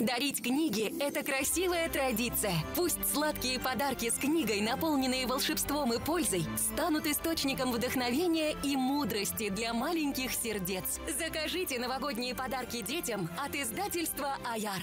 Дарить книги – это красивая традиция. Пусть сладкие подарки с книгой, наполненные волшебством и пользой, станут источником вдохновения и мудрости для маленьких сердец. Закажите новогодние подарки детям от издательства «Аяр».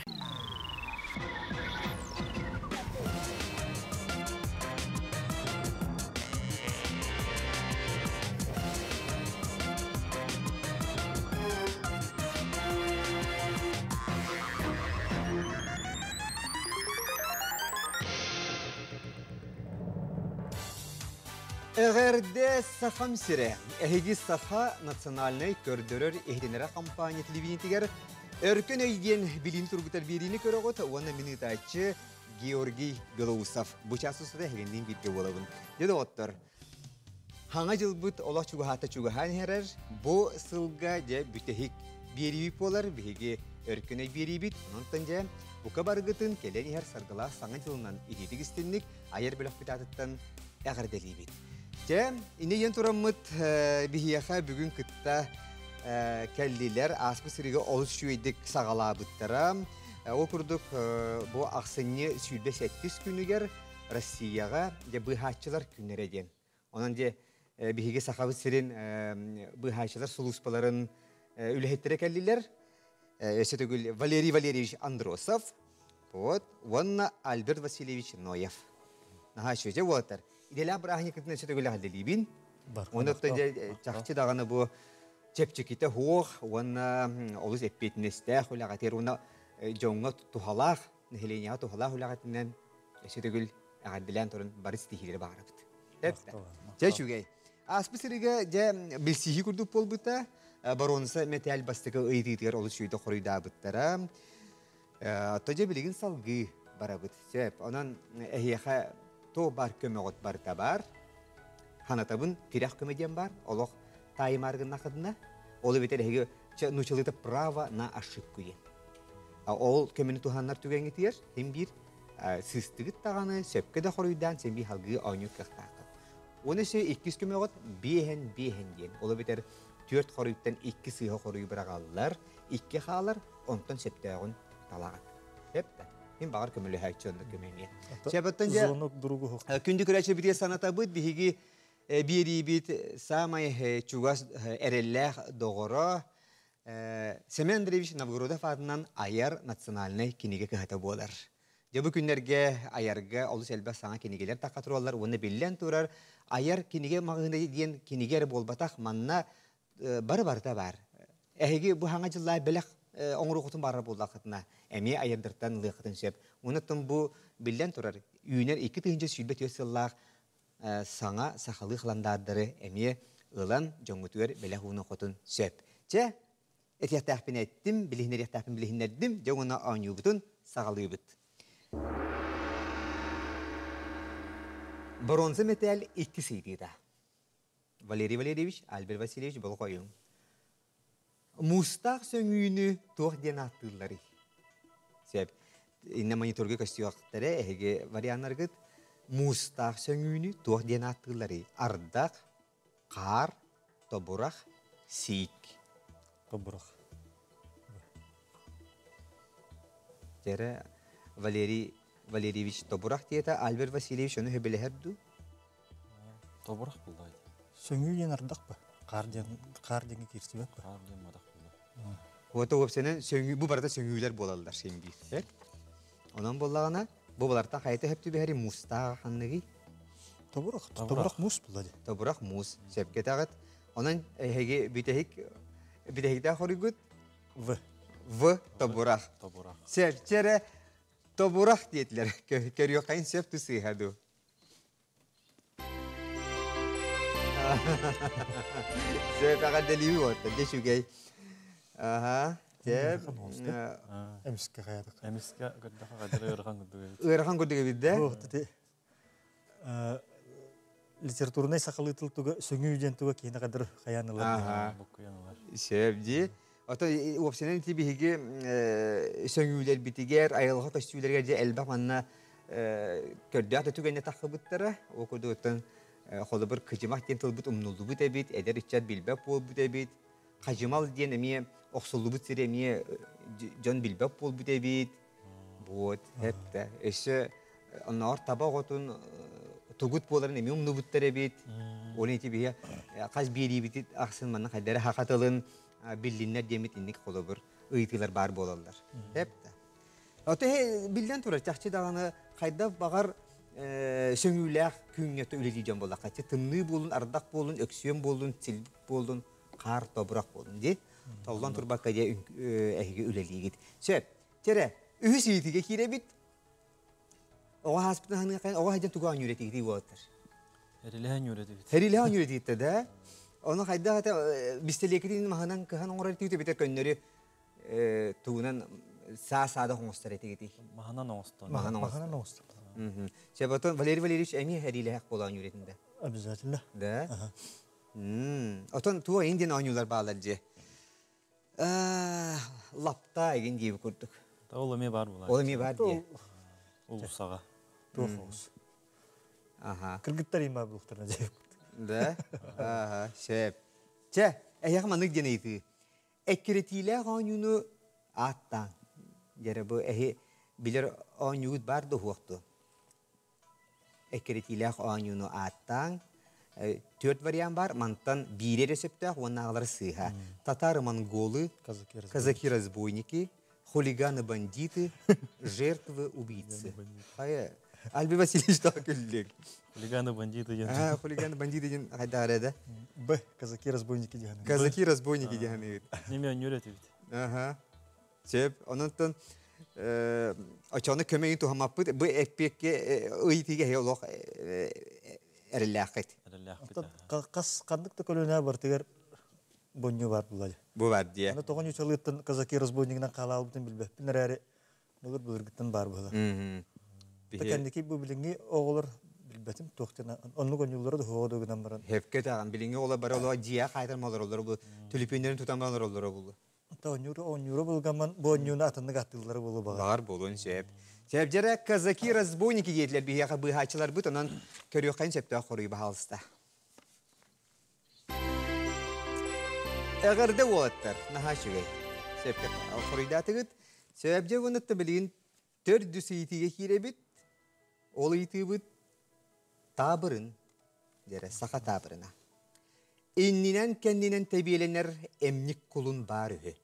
Эҕэрдэ Сахам сирэ! Эһиги Саха национальнай көрдөрөр иһитиннэрэр компания телевидениетигэр Өркөн өй диэн билиини тургутар биэриини көрөҕүт уонна мин ыытааччы Георгий Белоусов. Бу чаас устата эһигинниин бииргэ буолабын. Дьэ доҕоттор, Хаҥа дьылбыт олох чугаһаата чугаһаан иһэрэр. Бу сылга дьэ бүтэһик биэриибит буолар. Биһиги өркөн өй биэриибит. Онтон дьэ бука барыгытын кэлэн иһэр саргылаах саҥа дьылынан итиитик истинник айар бөлөхпүт аатыттан эҕэрдэлиибит. Дьэ, инньэ диэн тураммыт биһиэхэ бүгүн кытта кэллилэр. Ааспыт сырыыга олус үчүгэйдик саҕалаабыттара. Ол курдук бу ахсынньы 27 күнүгэр Россияҕа дьэ быыһааччылар күннэрэ диэн. Онон дьэ биһиги Сахабыт сирин быыһааччылар сулууспаларын үлэһиттэрэ кэллилэр. Өссө төгүл Валерий Валерьевич Андросов, вот, уонна Альберт Васильевич Ноев. Наһаа үчүгэй уолаттар. Идэлээх бырааһынньыккытын өссө төгүл эҕэрдэлиибин. Онон дьэ чахчы даҕаны бу чэпчэкитэ суох уонна олус эппиэтинэстээх үлэҕитигэр уонна дьоҥҥо туһалаах, нэһилиэнньэҕэ туһалаах үлэҕитинэн өссө төгүл эҕэрдэлээн туран бары ситиһиилэри баҕарабыт. Дьэ үчүгэй. Ааспыт сырыыга дьэ билсиһии курдук буолбута. Боруонса мэтээл бастакы ыйытыытыгар олус үчүгэйдик хоруйдаабыттара. Оттон дьэ билигин салгыы барабыт. Сөп. Онон эһиэхэ туох баар көмөҕүт барыта баар. Ханатабын тирэх көмө диэн баар. Олох таайымаар гыннаххытына. Ол эбэтэр эһиги нуучалыыта право на ошибку диэн. Ол көмөнү туһанар түгэҥҥитигэр син биир сыыстыгыт даҕаны сөпкө да хоруйдаан син биир салгыы оонньуур кыахтааххыт. Уонна өссө иккис көмөҕүт биэһэн биэһэн диэн. Ол эбэтэр түөрт хоруйтан икки сыыһа хоруйу быраҕаллар, икки хаалар, онтон сөптөөҕүн талаҕыт. Сөп да? Мин баҕар көмөлөһөөччү онно көмө эмиэ. Сөп дьэ күндү көрөөччүбүтүгэр санатабыт биһиги биэриибит саамай чугас эрэллээх доҕоро Семен Андреевич Новгородов аатынан Айар национальнай кинигэ кыһата буолар. Дьэ бу күннэргэ Айарга олус элбэх саҥа кинигэлэр тахха тураллар уонна биллэн турар Айар кинигэ маҕаһыына диэн кинигэ эрэ буолбатах, манна бары барыта баар. Эһиги бу саҥа дьыллаах бэлэх оҥоруоххутун баҕарар буоллаххытына, эмиэ айардартан ылыаххытын сөп. Онон бу биллэн турар үүнэр 2024 сыллаах саҥа сахалыы халандаардары эмиэ ылан дьоҥҥутугар бэлэх уунуоххутун сөп. Чэ, этиэхтээхпин эттим, билиһиннэриэхтээхпин билиһиннэрдим, дьэ уонна оонньуубутун саҕалыыбыт. Боруонса мэтээл иккис ыйытыыта. Валерий Валерьевич, Альберт Васильевич болҕойуҥ. Муустаах сөҥүүнү туох диэн ааттыылларый? Сөп. Иннэ мониторга көстүөхтэрэ эһиги варианнаргыт. Муустаах сөҥүүнү туох диэн ааттыылларый? Ардах, хаар, тобурах, сиик. Тобурах. Дьэрэ Валерий Валерьевич Тобурах диэтэ, Альберт Васильевич ону сөбүлэһэр дуу? Тобурах булла. Сөҥүү диэн ардах ба? Хаар диэн хаар диэҥҥэ киирсибэт ба? Хаар диэн мадах буолла. Уота уопсайынан сөҥүү бу барыта сөҥүүлэр буолаллар син биир. Онон буоллаҕына бу балартан хайата сөп түбэһэри муустаах ханныгый? Тобурах, тобурах муус буолла дии. Тобурах муус. Сөпкө этэҕит. Онон эһиги бүтэһик бүтэһиктээх хоруйгут В. В тобурах. Тобурах. Сөпчө тобурах диэтилэр. Көрүөххэйин сөп тусыыһа дуу. Сөп эҕэрдэлиибит уоттар, дьэ үчүгэй. Аха, дьэ Эмискэ хайадык. Эмискэ көрдөхө хадыр ыарахан курдук эбит. Ыарахан курдук эбит да? Туох ити литературнай сахалыы тыл туга сөҥүү диэн туга киһини кадыр хайаан ылар. Аха. Буккуйан ылар. Сөп дии. Ото уопсайынан ити биһиги сөҥүүлэрбитигэр, айылҕа көстүүлэригэр дьэ элбэх манна көрдөөх да түгэннэ таххыбыттара. Ол курдук оттон холобур кыдьымах диэн тылбыт умнуллубут эбит, эдэр ыччат билбэт буолбут эбит. Хадьымал диэн эмиэ охсуллубут сири эмиэ дьон билбэт буолбут эбит. Вот, хепте. Өссө онноор таба оҕотун тугут буоларын эми умнубуттар эбит. Ол ити биһи хас биэриибит ахсын манна хайдары хахатылын биллиннер диэмит инник холобур ыйытыылар баар буолаллар. Хепте. Ото биллэн турар чахчы даҕаны хайдах баҕар сөҥүүлээх күҥҥэ үлэлии дьон буоллахха тымныы буолун, ардах буолун, өксүөн буолун, силбик буолун, хаар тобурах буолун дии. Толлон турбакка дьэ эһиги үлэлиигит. Сөп. Чэрэ, үһүс ыйытыыга киирэбит. Оҕо ааспытын ханыахайын, оҕо хайдан тугу оонньуур этигитий уолаттар? Эрилэһэн үөрэтибит. Эрилэһэн оонньуур этигиттэ да? Ону хайдах это бистэлиэкитин маһынан кыһан оҥорор этигит эбэтэр көннөрү тугунан саа-саада оҥостор этигитий? Маһынан оҥостон. Маһынан оҥостон. Сөп, отон Валерий Валерьевич эмиэ эрилэһэх буола оонньуур этинде. Обязательно. Да? Отон туох иин диэн оонньуулар баалар дьэ? Лапта игин диэби курдук. Ол эмиэ баар буолар. Ол эмиэ баар диэ. Улусаҕа. Туох оҕус. Аха. Кыргыттар иин баар буолуохтарына дьэ. Да? Аха, сөп. Чэ, эһиэхэ маннык диэн ыйытыы. Эккирэтиилээх оонньууну ааттаан. Дьэрэ бу эһи билэр оонньуугут баар да уһуохту. Эккирэтиилээх оонньууну ааттааҥ. Түөрт вариант бар. Мантан биири эрэ сөптөөх уонна аҕалара сыыһа. Татары-монголы, казаки-разбойники, хулиганы-бандиты, жертвы-убийцы. Хайа, Альби Васильевич таа күллүк. Хулиганы-бандиты диэн. Хулиганы-бандиты диэн хайдаар эдэ? Б. Казаки-разбойники диэн. Казаки-разбойники диэн. Неме өнүр этибит. Ага. Сөп. Онон очону көмөйүн туһамаппыт бу эппиэккэ ыйытыыга эһи олох эрэллээххит. Эрэллээхпит. Хас ханнык да көлүөнэ бартыгар бонньу бар булар. Бу бар дие. Аны тоҕо ньучалыыттан казаки разбойнигынан хаалаабытын билбэппин эрээри былыр былыргыттан баар буолар. Кэнники бу билиҥҥи оҕолор билбэтим туохтана оннук онньууллара да хуоҕа гынан баран. Хепке таган билиҥҥи оҕолор бары олоо дьиэ хаайтар олороллор бу түлүпүннэрин тутан олороллоро булу. Оонньуура булгаман бу оонньууну атыннык аттыыллара буолу баҕар. Баҕар буолуон сөп. Сөп дьэрэ казаки разбойники диэтилэр биһиэхэ быыһааччыларбыт онон көрүөххэ сөптөөх хоруй баһаалыста. Эҕэрдэ уолаттар, наһаа үчүгэй. Сөпкө хоруйдаатыгыт. Сөп дьэ уонна билигин төрдүс ыйытыыга киирэбит. Ол ыйытыыбыт таабырын, дьэрэ саха таабырына. Иннинэн-кэннинэн тэбиэлэнэр эмньик кулун баар үһү.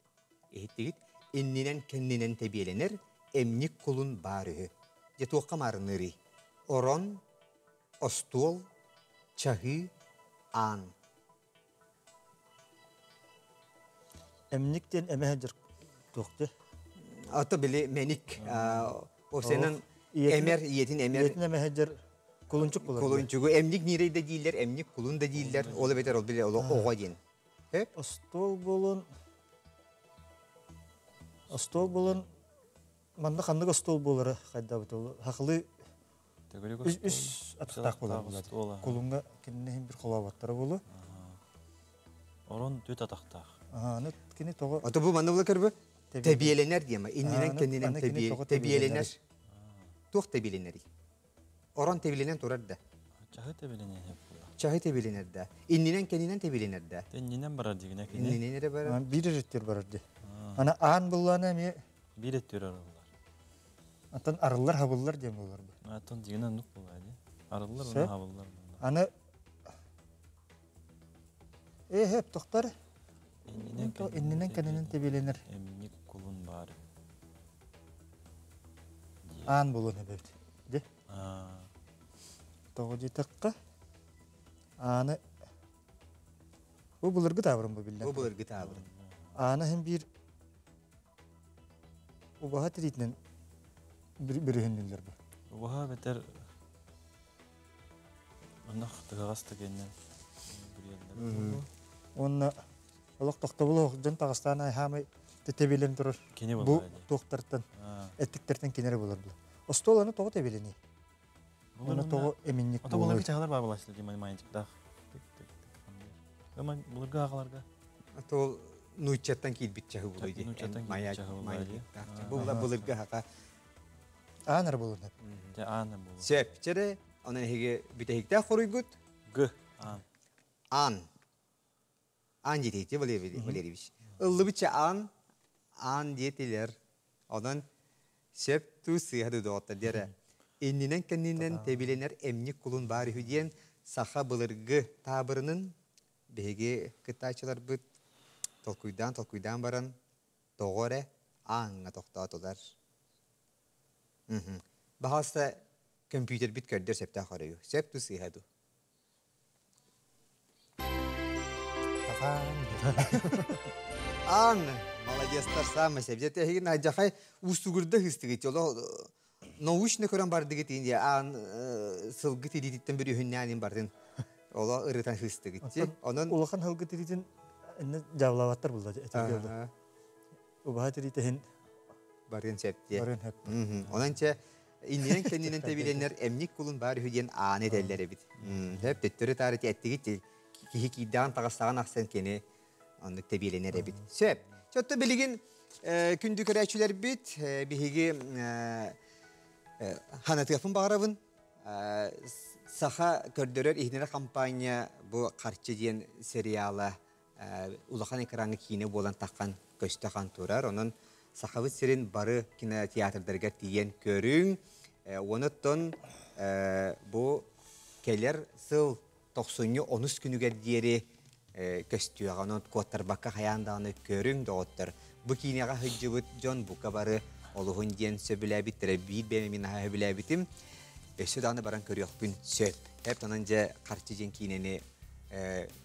Иһиттигит? Иннинэн-кэннинэн тэбиэлэнэр эмньик кулун баар үһү. Дьэ туохха маарынныырый? Орон, остуол, чаһыы, аан. Эмньик диэн эмэ сылдьар туохты? Ото били мэник. Овсенан эмэр, ийэтин эмэр. Ийэтин эмэ сылдьар кулунчук булар. Кулунчугу эмник нирей да дииллэр, эмник кулун да дииллэр. Ол эбэтэр ол били оҕо диэн. Остуол буолун Остуол буолун манна ханнык остуол буолара хайдабыт ол хахылы үс үс атахтаах буолар буолар. Кулунга кинини иһин бир холооботторо буолу. Орон түт атахтаах. Аны кини тоҕо Ото бу манна була көрбө тэбиэлэнэр диэма. Иннинэн кэннинэн тэбиэлэнэр. Туох тэбиэлэнэрий? Орон тэбилэнэн турар да. Чаһы тэбилэнэн була. Чаһы тэбилэнэр да. Иннинэн кэннинэн тэбилэнэр да. Иннинэн барар дигинэ кини. Иннинэн эрэ барар. Биир өрүттүр барар ди. Ана аан буллаана эмиэ биир өттүр арыллар. Антон арыллар хабыллар диэн буолар бу. Антон дигинэ оннук буолаа ди. Арыллар уонна хабыллар. Аны Э хеп тохтар. Иннинэн кэннинэн тэбилэнэр. Эмник кулун баар. Аан булун эбит. Де. Тоҕо диэтэххэ ааны бу былыргы таабырын бу биллэн. Бу былыргы таабырын. Ааны иһин биир убаһа тириитинэн бүрүһүннүллэр бу. Убаһа бэтэр оннох тыһаҕас тагеннен бүрүйэллэр. Уонна олох тохтобул дьон таҕыстаан айхаамай тэбилэн турар. Бу туохтартан эттиктэртэн кинere булар бу. Остуол аны тоҕо тэбилэний? Аны тоҕо эминник Ото буларгы чаһалар бар буласты ди майнчыктаах. Ама буларгы аҕаларга. Тол нууччаттан киирбит чаһы булуй ди. Нууччаттан киирбит чаһы булуй ди. Бу былыргы хака. Аанар булун. Дьэ аанар булун. Сөп. Чere онон эһиги бүтэһиктээх хоруйгут. Г. Аан. Аан. Аан диэтийти Валерьевич. Ыллыбычча аан, аан диэтилэр. Онон Сөп туу сыыһа ду доҕоттор диэрэ. Иннинэн кэннинэн тэбилэнэр эмньик кулун баар үһү диэн саха былыргы таабырынын биһиги кыттааччыларбыт толкуйдаан-толкуйдаан баран тоҕо эрэ ааҥҥа тохтоотулар. Баһаалыста көмпүүтэрбит көрдөр сөптөөх оройу. Сөп туу сыыһа дуу? Аан, молодецтар самый сөп. Эһигин айдьахай уустугурда хыстыгыт. Оло научно көрөн бардыгыт ин аан сылгы тириититтэн бір үһүннээн бардын. Оло ырытан хыстыгыт. Онон улахан сылгы тириитин инне жабылабаттар булла этилге. Убаһа тириитин барын сөп дии. Барын хөп. Онон че иннинэн кэннинэн тэбилэннэр эмник кулун баар үһү диэн ааны этэллэр эбит. Хөп төттөрү таары эттигит киһи киирдэҕин таҕыстаҕын ахсын кини оннук тэбиэлэнэр эбит. Сөп. Чотто билигин күндү көрөөччүлэрбит биһиги ханатыахпын баҕарабын. Саха көрдөрөр иһинэрэ компания бу Харчы диэн сериала улахан экраҥҥа киинэ буолан таххан көстө хан турар. Онон Сахабыт сирин бары кинотеатрдарыгар тиийэн көрүҥ. Онуттан бу кэлэр сыл тохсунньу онус күнүгэр диэри көстүөҕэ. Онон куоттарбакка хайаан даҕаны көрүҥ, доҕоттор. Бу киинэҕэ сылдьыбыт дьон бука бары олуһун диэн сөбүлээбиттэрэ. Биир бэйэм мин наһаа сөбүлээбитим. Өссө даҕаны баран көрүөхпүн сөп. Эп онон дьэ Харчы диэн киинэни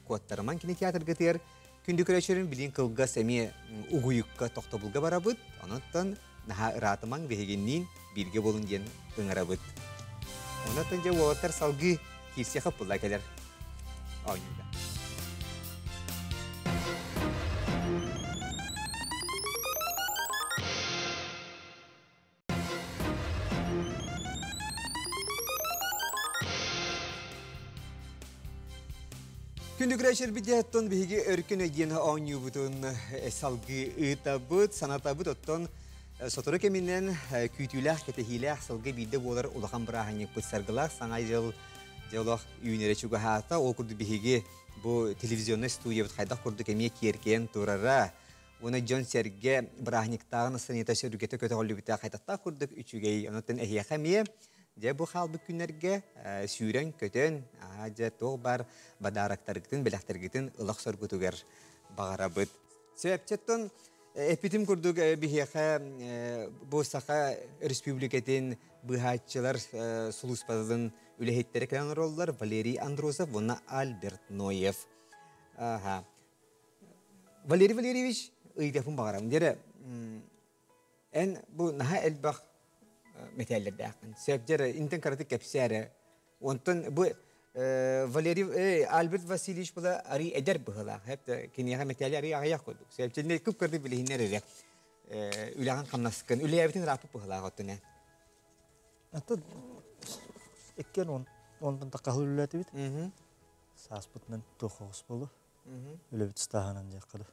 куоттарыман кинотеатргытыгар күндү көрөөччүлэрим билин кылгас эмиэ угуйукка тохтобулга барабыт. Онон наһаа ыраатымаҥ биһигинниин бииргэ буолун диэн ыҥырабыт. Онон дьэ уолаттар салгыы киирсиэхэ пулла кэлэр оонньууга. Күндү көрөөччүлэрбит биһиги өркөн өйдиэн оонньуубутун салгыы ыытабыт, санатабыт оттон сотору кэминэн күүтүүлээх, кэтэһиилээх сылга биирдэ буолар улахан бырааһынньыкпыт саргылаах Саҥа дьыл дьолох үүнэрэ чугаһаата. Ол курдук биһиги бу телевизионнай студиябыт хайдах курдук эмиэ киэркэйэн турара. Уонна дьон-сэргэ бырааһынньыктааҕын саныыта сүргэтэ көтөҕүллүбүтэ хайдахтаах курдук үчүгэй. Онон эһиэхэ эмиэ дьэ бу хаалбыт күннэргэ сүүрэн-көтөн, дьэ туох баар бадаарактаргытын, бэлэхтэргитин ылах соргутугар баҕарабыт. Сөпчеттон эппитим курдук биһиэхэ бу Саха Республикатын быыһааччылар сулууспатын үлэһиттэрэ кэлэн олороллор Валерий Андросов уонна Альберт Ноев. Ага. Валерий Валерьевич ыйытыахпын баҕарабын. Дьэрэ, эн бу наһаа элбэх мэтээллэрдээххин. Сөп дьэрэ, интен кыратык кэпсээ Онтон бу Валерий Альберт Васильевич була арый эдэр быһыылаах. Хэп киниэхэ мэтээли арый аҕыйах курдук. Сөп күп кырдык билиһиннэр эрэ. Үлэҕин хамнаскын, үлэбитин ырааппыт быһыылаах оттон эн. Аты иккен онтон таққаһыл үлэлэтибит. Сааспытынан туох оҕус болу. Үлэбит ыстааһынан диэххэ.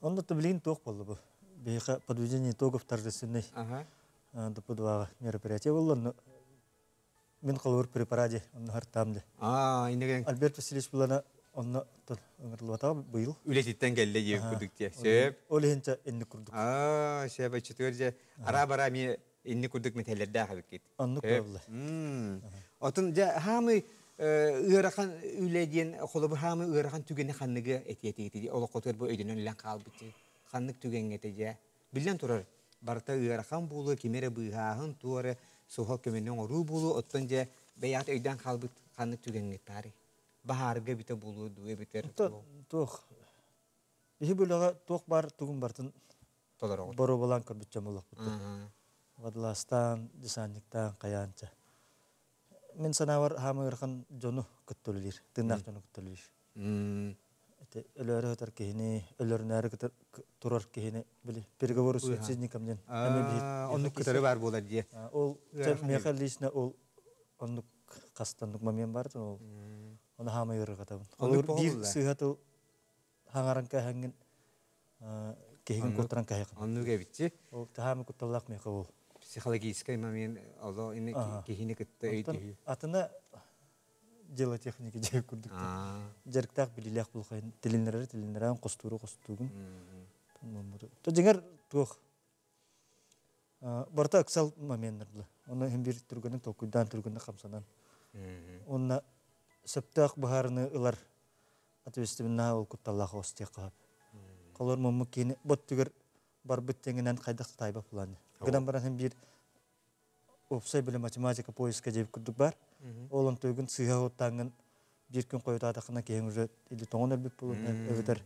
Онно то билигин туох болду бу. Биһиэхэ подведение итогов торжественный ДП2 мероприятие болла. Но мин холобур при параде онно хартаам де. Аа, иннеген Альберт Васильевич булана онно ыҥырылыбатаҕа быйыл. Үлэтиттэн кэллэ диэн курдук дии. Сөп. Ол иһинчэ инник курдук. Аа, сөп аччытыгар дьэ ара-бара эмиэ инник курдук мэтээллэрдээх эбиккит. Оннук буолла. Отун дьэ хаамый ыарахан үлэ диэн холобур хаамый ыарахан түгэни ханныгы этиэтигит олоххотугар бу өйдөнөн үлэн хаалбыт ханнык түгэҥҥэ дьэ биллэн турар барыта ыарахан буолуо кими эрэ быыһааһын туох эрэ суһал көмөнү оҥоруу буолуо оттон дьэ бэйэҕит өйдөөн хаалбыт ханнык түгэҥҥит баарый баһаарга эбитэ буолуо дуу эбэтэр туох биһи бөлөҕө туох баар тугун барытын толороҕут боруобалаан көрбүт дьон буоллахпыт. Водолазтаан, десантниктаан, хайаанча. Мин санаабар хаама ыарахан дьону кытта үлэлиир, тыыннаах дьону кытта үлэлиир. Ити өлөөрү өтөр киһини, өлөрүнээри турар киһини били переговоры с суицидником диэн эмиэ биһи Оннук кытары бар буолар дии. Ол миэхэ лично ол оннук хастаннык момент бар ол оны хаама ыарырҕатабын. Оннук Биир буолла. сыыһа тыл хаҥаран кэһэҥҥин киһигин куттаран кэһэҕин. Оннук эбитчи. Ол хаама кутталлаах миэхэ ол. Психологический момент оло ини киһини кытта өйдүһүү. Атына дело техники дьэ курдук. Дьарыктаах билиилээх булхайын тилиннэрэр тилиннэрэн костууру костуугун. То дьиҥэр туох. Барыта ыксал моменнар була. Онно иһин биир түргэнин толкуйдаан түргэнник хамсанан. Уонна сөптөөх быһаарыны ылар ответственноһа ол кутталлаах оҕус диэххэ сөп. Холор муммут киини бот түгэр барбыт тэҥинэн хайдах да таайбат булааны. Гынан баран иһин биир уопсай били математика поиска диэбит курдук баар. Ол онтуйгун сыыһа уоттааҥҥын биир күн хойутаатаххына киһиҥ уже или тоҥон өлбүт буолуон эбэтэр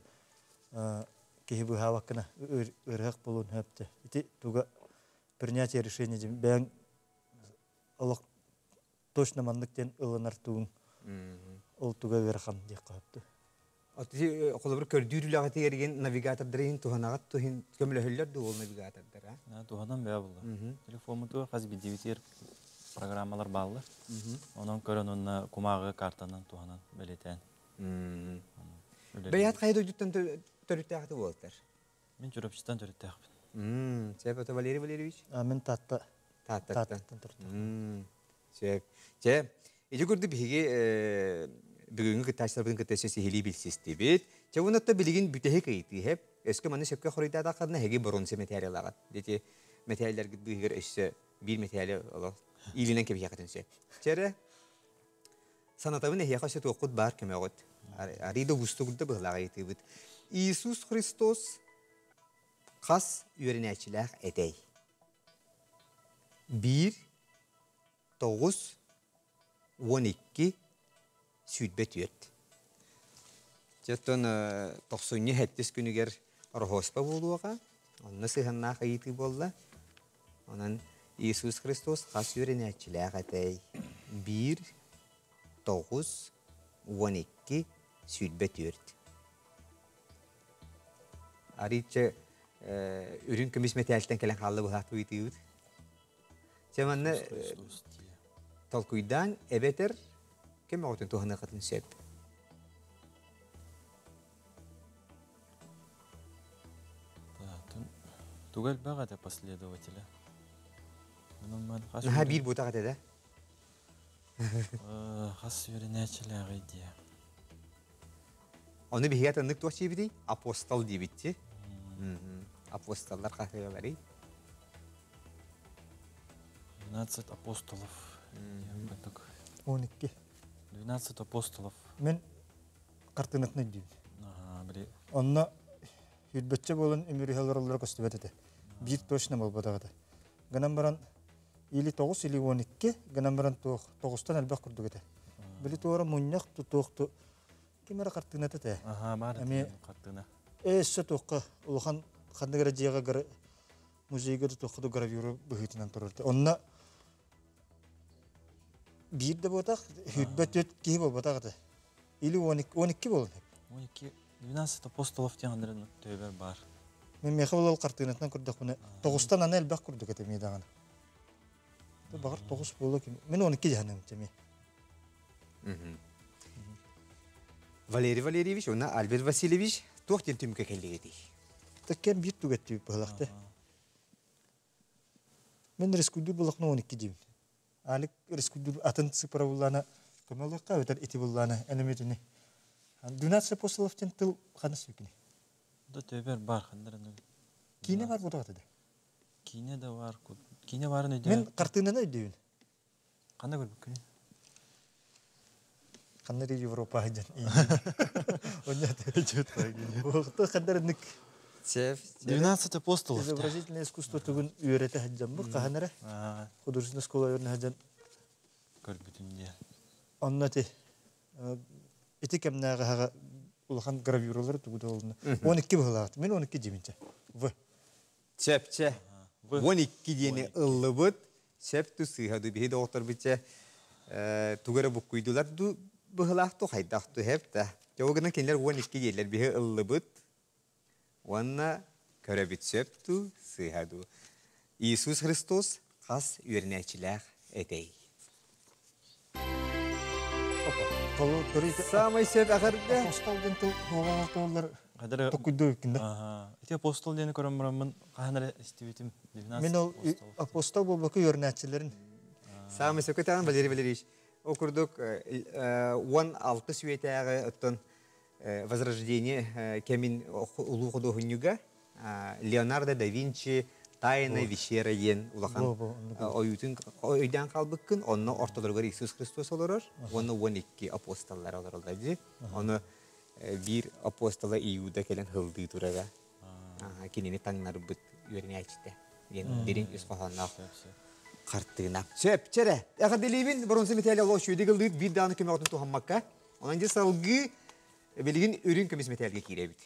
киһи быыһаабаккына ыарыһах буолуон сөп. Ити туга принятие решения диэн бэйэҥ олох точно маннык диэн ылынар тугуҥ ол туга ыарахан диэххэ сөптө. Холобур көрдүүр үлэҕитигэр игин навигатордары иһин туһанаҕыт туһин көмөлөһөллөр дуу ол навигатордара? Туһанан бэйэ булла. Телефоммутугар хас биирдиибитигэр программалар бааллар. Онон көрөн уонна кумааҕы картанан туһанан бэлиэтээн. Бэйэт хайа дойдуттан төрүттээхти буолтар? Мин Чурапчыттан төрүттээхпин. Сөп, это Валерий Валерьевич? Мин Таатта. Тааттаттан. Сөп. Чэ, ити курдук биһиги бүгүҥҥү кыттааччыларбытын кытта өссө сиһилии билсистибит. Чэ, уонна билигин бүтэһик ыйытыы иһэп. Өскө маны сөпкө хоруйдаатаххына, эһиги боруонса мэтээли ылаҕыт. Ити мэтээллэргит быыһыгар өссө биир мэтээли олох иилинэн кэбиһиэххитин сөп. Чэ эрэ, санатабын эһиэхэ өссө туоххут баар көмөҕүт. Арыый да уустугурда быһылаах ыйытыыбыт. Иисус Христос хас үөрэнээччилээх этэй? Биир, 9, 12, 24. Оттон тохсунньу сэттис күнүгэр Ороһуоспа буолуоҕа. Онно сыһыаннаах ыйытыы буолла. Онон Иисус Христос хас үөрэнээччилээх этэй? Биир, 9, 12, 24. Арыычча үрүҥ көмүс мэтээлтэн кэлэн хаалла быһаат ыйытыыбыт. Чэ манна толкуйдаан эбэтэр ким оҕотун туһаныаххытын сөп. Туга элбэх этэ последователя. Наһаа биир бутах этэ да? Хас үөрэнээччилээҕий диэ. Ону биһиги атыннык туох диэбитий? Апостол диэбитти. Апостоллар хаһыаларый? 12 апостолов. 12. 12 апостолов. Мен хартыынатын өйдүүбүн. Онно хүрбөччө буолан үмүрүһэ олороллоро көстүбэт этэ. Биир точно буолбатах этэ. Гынан баран или 9 или 12 гынан баран туох тоҕустан элбэх курдук этэ. Били туора мунньах туохту ким эрэ хартыыната этэ. Аха, баар Эмиэ хартыына. Өссө туохха улахан ханнык эрэ дьиэҕэ музейга да туохха да гравюра быһыытынан турар. Онно биир да буотах, хүрбэ түөрт киһи буолбатах этэ. Или 12 буолан. 12, 12 апостолов диэн төбөр бар. Мен миэхэ ол хартыынатынан көрдөхпүнэ, тоҕустан аны элбэх курдук этэ эмиэ даҕаны. Баҕар тоҕус буолуо ким. Мен 12 дьаһаным эмиэ. Валерий Валерьевич уонна Альберт Васильевич туох диэн түмүккэ кэллигитий? Тэккэн биир түгэттүү быһылахты. Мен рискуйдуур булахна 12 диибин. Алик рискуйдуур атын цифра буллаана көмөлөккө эбэтэр ити буллаана энеметини. 12 апостолов диэн тыл ханна сүкүнүй? Да төбөр бар ханнар. Киинэ бар бута да. Киинэ да бар. Киинэ барын өйдөө. Мен картинаны өйдүүбүн. Кандай көрбүккүн? Ханна Европа дьан. Онньа хандар ник 12 апостолов. Изобразительное искусство тугун үйрете хаджан бу каханара. Художественная школа үйрөне хаджан. Көрбүтүм дия. Онно ти ити кэмнээҕэ улахан гравюралар тугу да олуна. 12 быһылаат. Мен 12 дибинче. В. Чепче. 12 диэни ыллыбыт. Сеп ту сыыһа ду биһи доҕоттор биче тугара буккуйдулар ду быһылаах ту хайдах ту хеп да. Чоҕугунан кинилэр 12 диэллэр биһи ыллыбыт. Уонна көрөбүт сөп ту сыыһа ду. Иисус Христос хас үөрэнээччилээх этэй. Самай сөп эҕэрдэ. Апостол диэн тыл туоллар токуйду үккүндэ. Ити апостол диэни көрөн бараммын хаһан эрэ истибитим. Мен ол апостол буолбакка үөрэнээччилэрин. Самай сөпкө таҕан Валерий Валерьевич. Ол курдук 16 сүйэтээҕи оттон Возрождение кэмин улуу худуоһунньуга Леонардо да Винчи Тайна вечера диэн улахан ойуутун өйдөөн хаалбыккын, онно ортолоругар Иисус Христос олорор, уонна 12 апостоллар олороллор дии. Ону биир апостола Иуда кэлэн хылдыы турара. Кинини таҥнарбыт үөрэнээччитэ диэн дириҥ ис хоһоонноох хартыына. Сөп, чэрэ. Эҕэрдэлиибин боруонса мэтээлэ олох үчүгэйдик ыллыыр биир даҕаны көмөҕүтүн туһаммакка. Онон дьэ салгыы билигин үрүҥ көмүс мэтээлгэ киирэбит.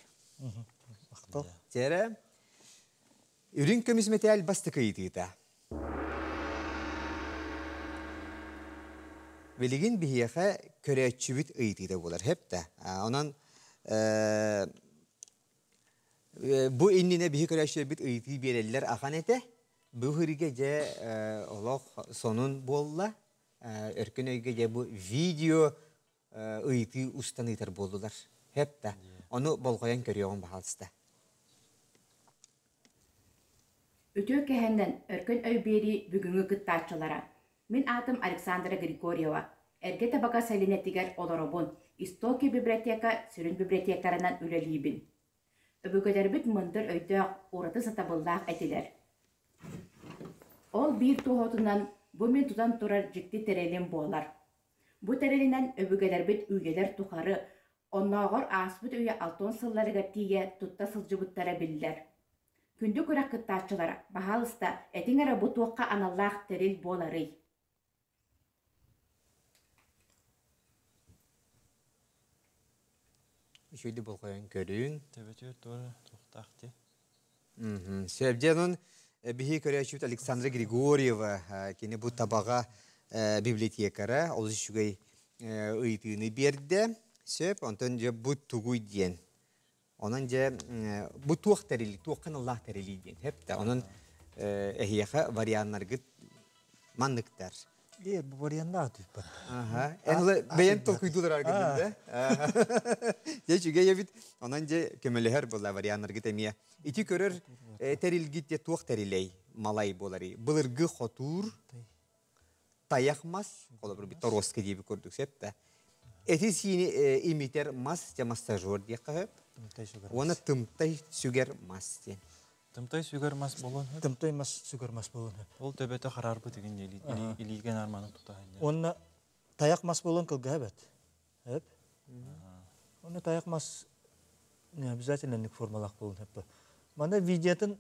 Махтал. Чэрэ. Үрүҥ көмүс мэтээл бастакы ыйытыыта. Билигин биһиэхэ көрөөччүбүт ыйытыыта буолар, сөп да? Онон бу иннинэ биһи көрөөччүлэрбит ыйытыы биэрэллэр ахан этэ. Бу ыһырыга дьэ олох сонун буолла. Өркөн өйгө дьэ бу видео ыйытыы устан ыытар буоллулар. Сөп да? Ону болҕойон көрүөҕүҥ баһаалыста. Үтүө кэһэннэн Өркөн өй биэрии бүгүҥҥү кыттааччылара. Мин аатым Александра Григорьева. Эргэ Табака сэлиэнэтигэр олоробун. Истоки библиотека сүрүн библиотекарынан үлэлиибин. Өбүгэлэрбит мындыр өйдөөх, ураты сатабыллаах этилэр. Ол биир туоһутунан бу мин тутан турар дьикти тэрилим буолар. Бу тэрилинэн өбүгэлэрбит үйэлэр тухары, оннооҕор ааспыт үйэ алтан сылларыгар тиийэ тутта сылдьыбыттара биллэр. Күндү күрэх кыттааччылара, баһаалыста, этиҥ эрэ бу туохха аналлаах тэрил буоларый? Үчүгэйдик болҕойон көрүҥ. Төбөтүгэр туора туохтаах дии. Сөп. Дьэ, онон биһи көрөөччүбүт Александра Григорьева кини бу табаҕа библиотекара олус үчүгэй ыйытыыны биэрдэ. Сөп. Онтон дьэ бу тугуй диэн. Онон дьэ бу туох тэрили, туохха аналлаах тэрили диэн. Сөп да. Онон эһиэхэ варианнаргыт манныктар. Ээ, бу варианнаах түспэт. Аха. Эн ыла бэйэн толкуйдуулар аргытын да. Дьэ үчүгэй эбит. Онон дьэ көмөлөһөр буолла варианнаргыт эмиэ. Ити көрөр тэрилгит дьэ туох тэрилэй малай буоларый? Былыргы хотуур, тайах мас, холобур бит торуоска диэби курдук сөп да. Эти сиини имитер мас, дьэ массажер диэххэ сөп. Уонна тымтай сүгэр мас диэн. Тымтай сүгэр мас буолуон сөп. Тымтай мас сүгэр мас буолуон сөп. Ол төбөтө хараарбыт игин илиигэ наарманы тутаһын. Уонна тайах мас буолуон кылгаһа эбэт. Сөп. Уонна тайах мас не обязательно ник формалаах буолуон сөп. Мана видеотын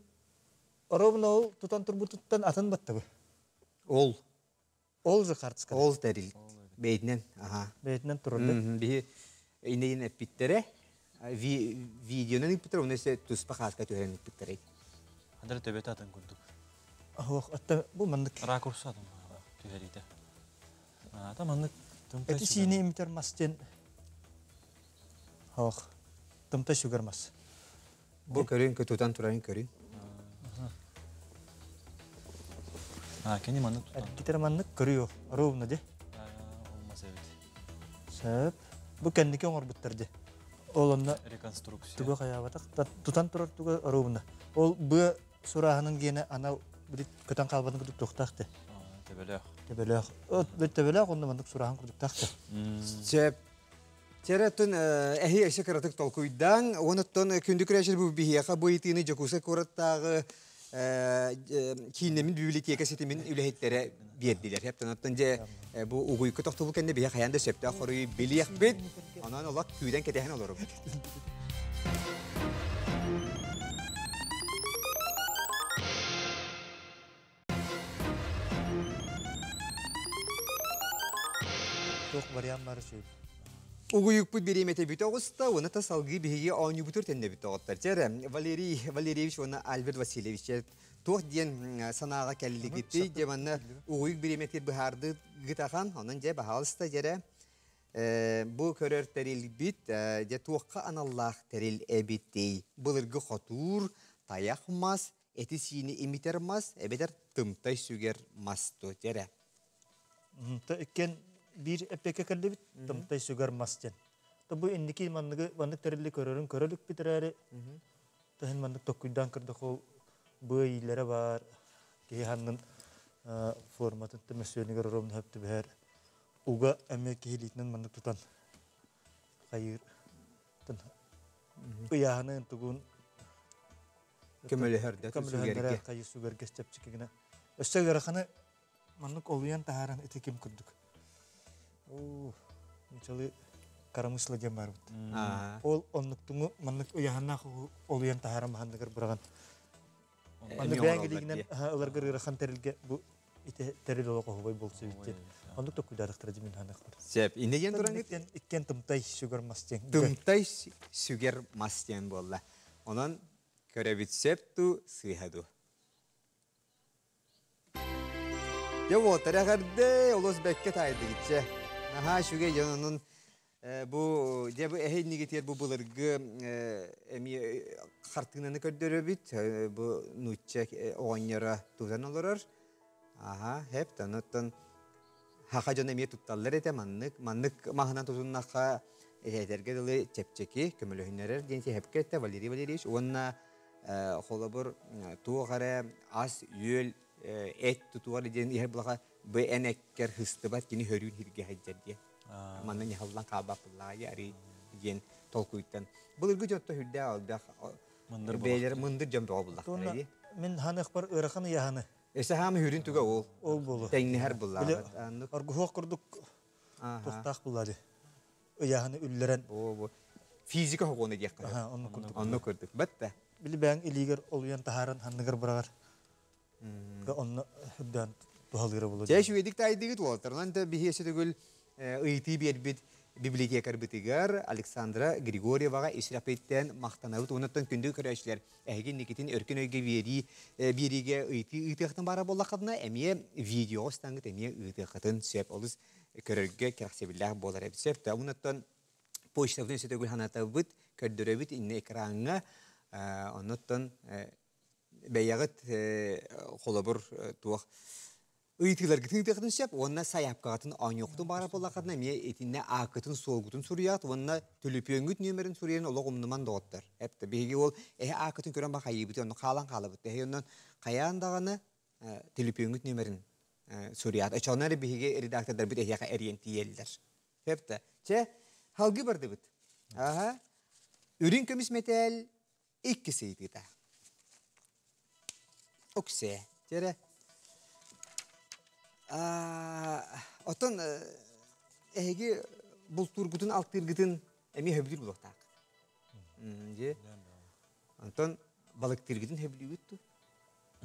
ровно ол тутан турбутуттан атын баттабы. Ол. Ол же хартыска. Ол тэрил. Бэйтинен. Аха. Бэйтинен туруллар. Биһи инейин эппиттере видеонан ыппыттар, оны өссө туспа хааска түһэрэн ыппыттар. Хандара төбөтө атын курдук. Ох, атта бу маннык. Ракурс атын түһэриитэ. Ата маннык тымтай Эти сиини имитер мас диэн Ох, тымтай сүгэр мас. Бу көрүн, тутан турарын көрүн. А, кини маннык тутан. Китер маннык көрүө, ровно де. Олмас эбит. Сөп. Бу кэнники оҥорбуттар де. Ол онно реконструкция. Туга хайаабатах, тутан турар туга ровно. Ол быа сурааһынын гиэнэ анал били көтөн хаалбатын курдук туохтаах де. Төбөлөөх. Төбөлөөх. Төбөлөөх онно маннык сурааһын курдуктаах де. Сөп. Тереттен эһи өссө кыратык толкуйдаан, онуттан күндү күрээччилэр бу биһиэхэ бу ыйытыыны Дьокуускай куораттааҕы кииннэммит библиотека ситимин үлэһиттэрэ биэрдилэр. Оттон дьэ бу угуйку тохтобул кэннэ биһи хайаан да сөптөөх хоруйу билиэхпит. Онон олох күүтэн кэтэһэн олоробут. Туох вариант бары сөп. Угуйукпут бириэмэтэ бүтэ оҕуста, уонна та салгыы биһиги оонньуубутур тэннэбит доҕоттор. Чэ Валерий Валерьевич уонна Альберт Васильевич туох диэн санааҕа кэллигитий? Дьэ манна угуйук бириэмэтигэр быһаарды гытахан, онон дьэ баһаалыста дьэрэ бу көрөр тэрилбит дьэ туохха аналлаах тэрил эбитий? Былыргы хотуур, тайах мас, эти-сиини имитэр мас эбэтэр тымтай сүгэр мас дуо дьэрэ. Иккиэн биир эппиэккэ кэллибит тымтай сүгэр мас диэн. Бу инники манныгы маннык тэрили көрөрүн көрө иликпит эрээри таһын маннык токкуйдаан көрдөх ол быа иилэрэ баар киһи ханнын форматын мөссүөнүгэр оромну хөп түбэһэр уга эмиэ киһи илиитинэн маннык тутан хайыыр ыйааһынын тугун. Көмөлөһөр да Көмөлөһөннөрө хайы сүгэргэ чэпчэки гына. Өссө ыараханы маннык олуйан таһааран ити ким курдук. Оо, нучалы коромысло диэн баар бут. Ол оннуктуҥу маннык ыйаһаннаах олуйан таһааран маһанныгар быраҕан. Маннык бэйэҥ илиигинэн ыларгар ыарахан тэрилгэ бу ити тэрил олох оһубай болсу диэн. Оннук токуйдаатахтара димин ханыахтар. Сөп. Инне диэн туран иккен тымтай сүгэр мас диэн. Тымтай сүгэр мас диэн буолла. Онон көрөбүт сөп ту сыыһа ду. Дьэ уолтар эҕэрдэ, олус бэккэ таайдыгытчэ. Наһаа үчүгэй дьон онон бу дьэ бу эһэ иннигитигэр бу былыргы эмиэ хартыынаны көрдөрөбүт. Бу нуучча оҕонньоро тутан олорор. Аха, хэп оттон хаха дьон эмиэ тутталлар этэ маннык. Маннык маһынан тутуннахха этэргэ дылы чэпчэки көмөлөһүннэрэр диэн сэһэпкэ этэ Валерий Валерьевич уонна холобур туох эрэ ас-үөл эт тутуар диэн иһэр булаха бу эн эккэр хыстыбат кини хөрүүн хиргэ сылдьар диэн. Манна ньаһаллан хаалбаппыллааҕы ари диэн толкуйтан. Былыргы дьонто хүрдээх албах бэйэлэр мындыр дьон бөҕө буллахтара дии. Мин ханыахпар ыарахан ыйаһаны. Өссө хаамы хүрүн туга ол. Ол болу. Тэҥнэһэр буллаҕа. Оргуһуох курдук тухтаах булла ди. Ыйаһаны үллэрэн. Бу физика хогону диэххэ. Онну курдук. Онну курдук. Батта. Били бэйэҥ илиигэр олуйан таһааран ханныгар быраҕар. Онно үрдээн туһалыыра болу. Чэ үчүгэйдик таайдыгыт уолаттар. Онон биһиэсе төгүл ыйытыы биэрбит библиотекарбытыгар Александра Григорьеваҕа ис сүрэхпиттэн махтанабыт. Онуттан күндү көрөөччүлэр эһиги инникитин өркөн өйгө биэрии биэриигэ ыйытыы ыытыахтан баара буоллаххытына эмиэ видеоҕа устаҥҥыт эмиэ ыытыаххытын сөп. Олус көрөргө кэрэхсэбиллээх буолар эбит сөп. Онуттан почтабытын өссө төгүл санатабыт, көрдөрөбүт иннэ экраҥҥа. Онуттан бэйэҕит холобур туох ыйытыыларгытын ыытыаххытын сөп уонна сайаапкаҕытын оонньуоххутун баҕарар буоллаххытына эмиэ итиннэ ааккытын суолгутун суруйаат уонна төлөпүөҥҥүт нүөмэрин суруйан олох умнуман доҕоттор. Эптэ биһиги ол эһэ ааккытын көрөн бахайыыбыт онно хаалан хаалабыт. Эһэ онон хайаан даҕаны төлөпүөҥҥүт нүөмэрин суруйаат. Очоонор эрэ биһиги редактордарбыт эһиэхэ эриэн тиийэллэр. Эптэ. Чэ, халгы бардыбыт. Аха. Үрүҥ көмүс мэтээл иккис ыйытыыта. Оксе. Тере. Оттон эһиги бултуургутун алтыыргытын эмиэ хөбүлүүр буолуохтаах. Дьэ. Онтон балыктыыргытын хөбүлүүгүт ту?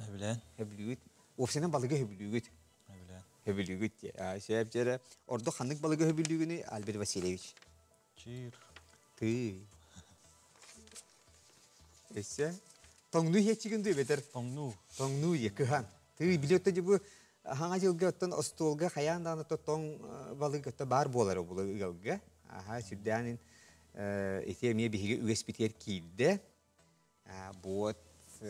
Хөбүлээн. Хөбүлүүгүт. Уопсайынан балыгы хөбүлүүгүт. Хөбүлээн. Хөбүлүүгүт. Сөп дьэрэ. Ордук ханнык балыгы хөбүлүүгүнүй, Альберт Васильевич? Чиир. Тыы. Өссө тоҥнуу иһиэччигин дуу эбэтэр Тоҥнуу. Тоҥнуу дии кыһан. Тыы били отто бу хаҥа дьылга оттон остуолга хайаан даҕаны тоҥ балык отто баар буолара була ыалга. Аха сүрдээн ити эмиэ биһиги үгэспитигэр киирдэ. Буот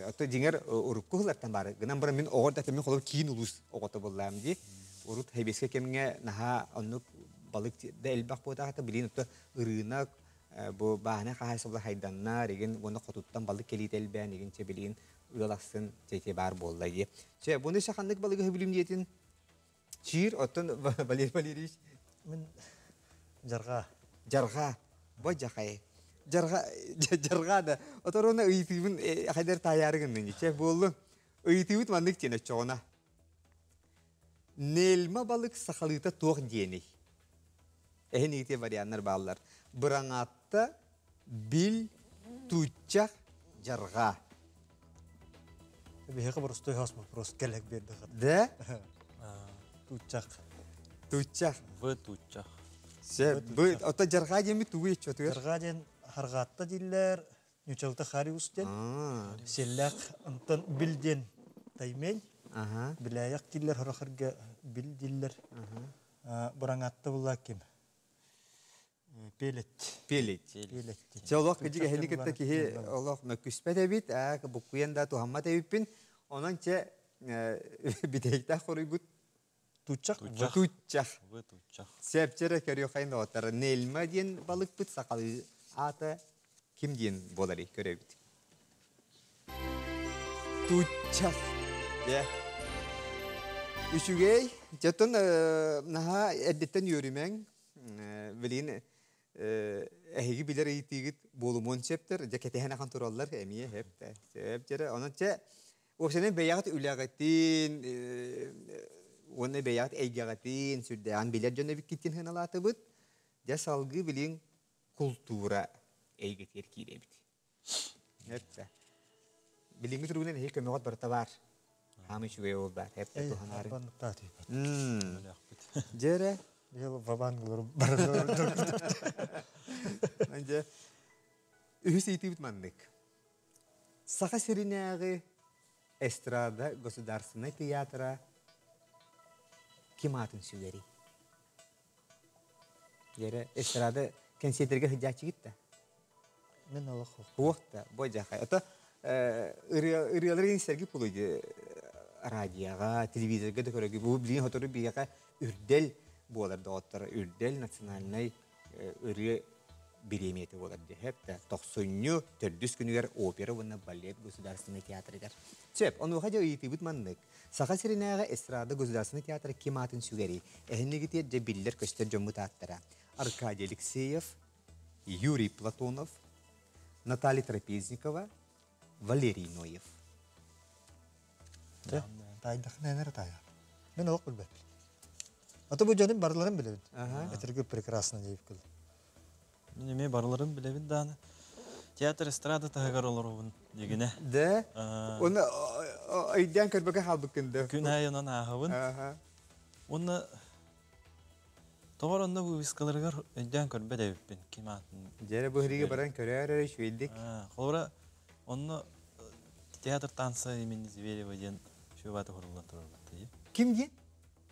отто дьиҥэр урукку сыллартан баар гынан баран мин оҕо да мин холобур киин улуус оҕото буоллаам дии. Урут хэбиэскэ кэмҥэ наһаа оннук балык да элбэх буотаахта билин отто ырыынак бу бааһынай хаһаайыстыбалар хайданнар игин уонна хотуттан балык кэлиитэ элбээн игин чэ билигин ыал ахсын чэ баар буолла дии. Чэ буну өссө ханнык балыгы хөбүлүүм диэтин чиир оттон Валерий Валерьевич Мин жарҕаа. Жарҕаа. Бо жахай. Жарҕа жарҕаа да оторона ыйытыыбын хайдар таайаары гыннын чэ буоллун. Ыйытыыбыт маннык диэн оччоҕуна. Нельма балык сахалыыта туох диэний? Эһин иити варианнар бааллар. Быраҥаатта, бил, тууччах, жарҕаа. Биһиэхэ простой хас вопрос кэлек биэрдэхэ. Да? Тууччах. Тууччах. В тууччах. Се, бу ото жарҕаа диэммит тугу иччотугар? Жарҕаа диэн харҕаатта дииллэр, ньучалта хариус диэн. Селлээх онтон бил диэн таймень. Билээйэх дииллэр хорохорга бил дииллэр. Быраҥаатта булла ким? Пелет. Пелет. Пелет. Чэ олох кыдьык эһини кытта киһи олох мөккүспэт эбит, буккуйан да туһаммат эбиппин. Онон чэ бүтэһиктээх хоруйгут Тууччах. Тууччах. В тууччах. Сэпчэрэ көрүөхайын доҕоттор. Нельма диэн балыкпыт сахалыы аата ким диэн буоларый көрөбүт. Тууччах. Дьэ. Үчүгэй. Дьэтон наһаа эрдэттэн үөрүмэҥ. Билигин эһиги билэр ыйытыыгыт Буолумуон сөптөр, дьэ кэтэһэн ахан тураллар эмиэ сөп да. Сөп дьэрэ. Онон чэ, уопсайынан бэйэҕит үлэҕитин уонна бэйэҕит эйгэҕитин сүрдээҕин билэр дьон эбиккитин сыаналаатыбыт. Дьэ салгыы билиҥ култуура эйгэтигэр киирэбит. Эптэ. Билиҥҥи туругунан эһиги көмөҕүт барыта баар. Хаамый үчүгэй ол баар. Эптэ туһанаары. Дьэрэ. Быйыл вабан барылар. Дьэ. Үһүс ыйытыыбыт маннык. Саха сиринээҕи эстрада государственнай театра ким аатын сүгэрий? Дьэрэ эстрада кэнсиэрдэргэ сылдьааччыгыт да? Мен олох Туох да, бу дьахай. Ото ырыалары сэрги пулуйды радиоға, телевизорга да көрөгү. Бу билигин хотору биһиэхэ үрдэл буолар доҕоттор. Үрдэл национальнай ырыа бириэмийэтэ буолар диэһэп да. Тохсунньу төрдүс күнүгэр опера уонна балет государственнай театрыгар. Сөп, онуоха дьэ ыйытыыбыт маннык. Саха сиринээҕи эстрада государственнай театра ким аатын сүгэрий? Эһиннигитиэр дьэ биллэр-көстөр дьоммут ааттара. Аркадий Алексеев, Юрий Платонов, Наталья Трапезникова, Валерий Ноев. Таайдахына энэр таайа. Мен олох билбэппин. Аты бу дьонум барыларын билэбин. Этэргэ прекрасно диэбит кыл. Мин эмиэ барыларын билэбин дааны. Театр эстрада таһыгар олоробун дигинэ. Да? Оны өйдөөн көрбөкө хаалбыккын да. Күн аайы онон ааһабын. Уонна Тоҕо онно вывескаларыгар өйдөөн көрбөт эбиппин ким аатын. Дьэрэ быһырыыга баран көрөөр эрэ үчүгэйдик. Холобура онно театр танца имени Зверева диэн шөбаты хуруллан турар баттайы. Ким диэн?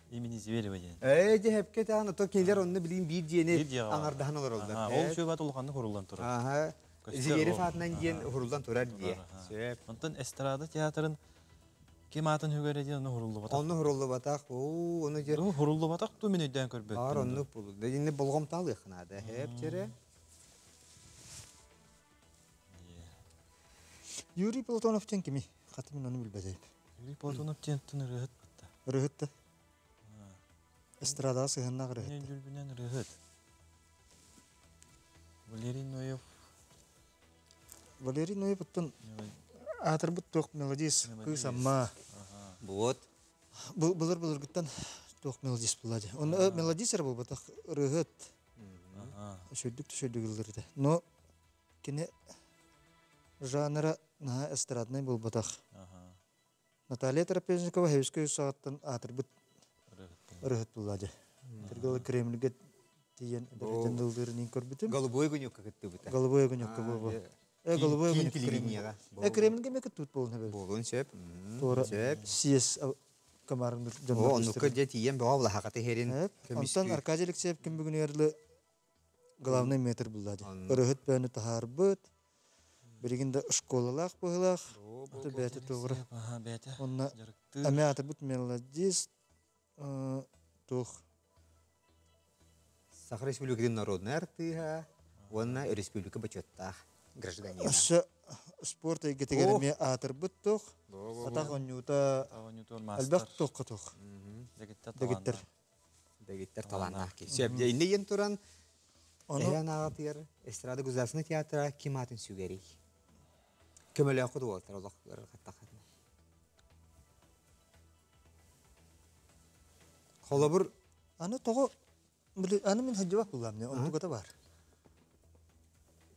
Имени Зверева диэн. Ээ дьэ хэпке таан ото кинилэр онно билигин биир дьиэни аҥардаһан олороллор. Ол шөбат улаханнык хуруллан турар. Аха. Зверев аатынан диэн хуруллан турар дии. Сөп. Онтон эстрада театрын Ким аатын үгэрэ диэн ону хуруллубатах. Онну хуруллубатах. Оо, ону дьэ. Хуруллубатах ту мин өйдөөн көрбөттүм. Аар оннук булу. Динни болҕомто алыахынаада. Хэп Юрий Платонов диэн кими? Хаты мин ону билбэтим. Юрий Платонов диэн тун ырыһыт батта. Ырыһыт да. Эстрадаҕа сыһыннаах ырыһыт. Мен дүлбүнэн ырыһыт. Валерий Ноев. Валерий Ноев оттон аатырбыт туох мелодист кыыс Амма. Вот. Былыр былыргыттан туох мелодист була дии. Оны мелодист эрэ буолбатах ырыһыт. Сүрдүк сүрдүк ыллырда. Но кини жанра наһаа эстраднай буолбатах. Наталья Трапезникова Хэвискэ үс саҕаттан аатырбыт ырыһыт буолла дии. Тыргылы Кремльгэ тиийэн эдэрдэн ыллыырын көрбүтүм. Голубой огонёкка кыттыбыта. Голубой огонёкка буолбу. Э голубой огонёк телевидениеҕа. Э Кремльгэ ме кыттыбыт буолун эбит. Буолун сөп. Туора Сөп. съезд комарыныр дьоннор. Оннукка дьэ тиийэн бөҕө булаһаҕата иһэрин. Онтон Аркадий Алексеев күн бүгүнүгэр главный метр булла дии. Ырыһыт бөөнү таһаарбыт. Билигин да школалаах быһыылаах. Бэйэтэ тугура. Онно эмиэ аатырбыт мелодист туох Саха Республикатын народнай артыыһа уонна республика бочуоттаах гражданина. Өссө спорт эйгэтигэр эмиэ аатырбыт туох. Атах оонньуута элбэх туохха туох. Дэгиттэр. Дэгиттэр талааннаах киһи. Сөп. Инне иэн туран Эһээн аҕатыгар эстрада государственный театра ким аатын сүгэрий? Көмөлөөххүт уолаттар олох ыарырҕаттаххытына. Холобур Аны тоҕо аны мин сылдьыбат буллам не онтугата бар.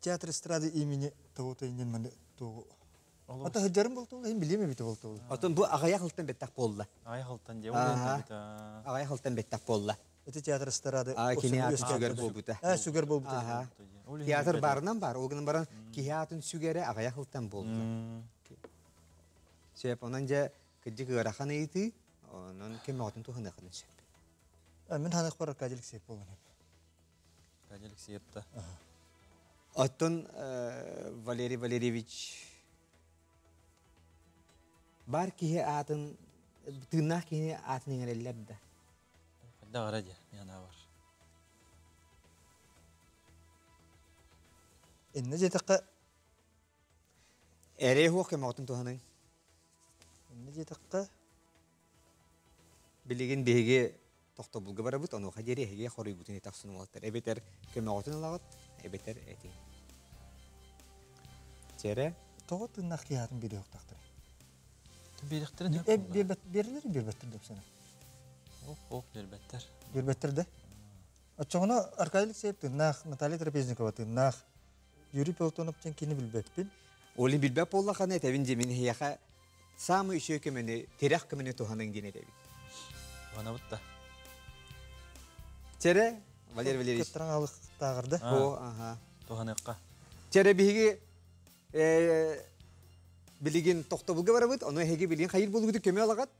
Театр эстрады имени того-то иннин маны тоҕу Ата сылдьарым болтуол иһин билиэм эбитэ болтуол. Отон бу аҕыйах ылтан бэттэх буолла. Аҕыйах ылтан диэ. Аҕыйах ылтан бэттэх буолла. Ити театр эстрады кини аатын сүгэр буолбута. Э сүгэр буолбута. Театр барынан бар. Ол гынан баран киһи аатын сүгэрэ аҕыйах ылтан буолбута. Сөп, онон дьэ кырдьык ыарахан ыйытыы, онон көмөҕөтүн туһаныаххытын сөп. Мин ханыахпар Аркадий Алексеев буолан. Аркадий Алексеев да. Оттон Валерий Валерьевич бар киһи аатын, тыыннаах киһи аатын иҥэрэллэр да? Хайдах эрэ диэ, миэнэ бар. Иннэ диэтэххэ Эрэй суох көмөҕүтүн туһаныҥ. Иннэ диэтэххэ Билигин биһиги тохтобулга барабыт, онуоха диэри эһиги хоруйгутун этэ охсун уолаттар. Эбэтэр көмөҕүтүн ылаҕыт, эбэтэр этиҥ. Чэрэ. Тоҕо тыыннаах киһи аатын биэриэхтээхтэр? Биэриэхтэрин сөп. Биэрэлэр биэрбэттэр деп сана. Ох, ох, биэрбэттэр. Биэрбэттэр да? Оччоҕуна Аркадий Алексеев тыыннаах, Наталья Трапезникова тыыннаах, Юрий Платонов диэн кини билбэппин. Олин билбэт буоллаххына этэбин дьэ мин эһиэхэ саамай үчүгэй көмөнү, тирэх көмөнү туһаныҥ диэн этэбин. Туһанабыт да. Чэрэ, Валерий Валерьевич. Кыттаран алыктааҕырда. О, аха. Туһаныахха. Чэрэ биһиги билигин тохтобулга барабыт, ону эһиги билигин хайыр буолугуту көмө ылаҕыт?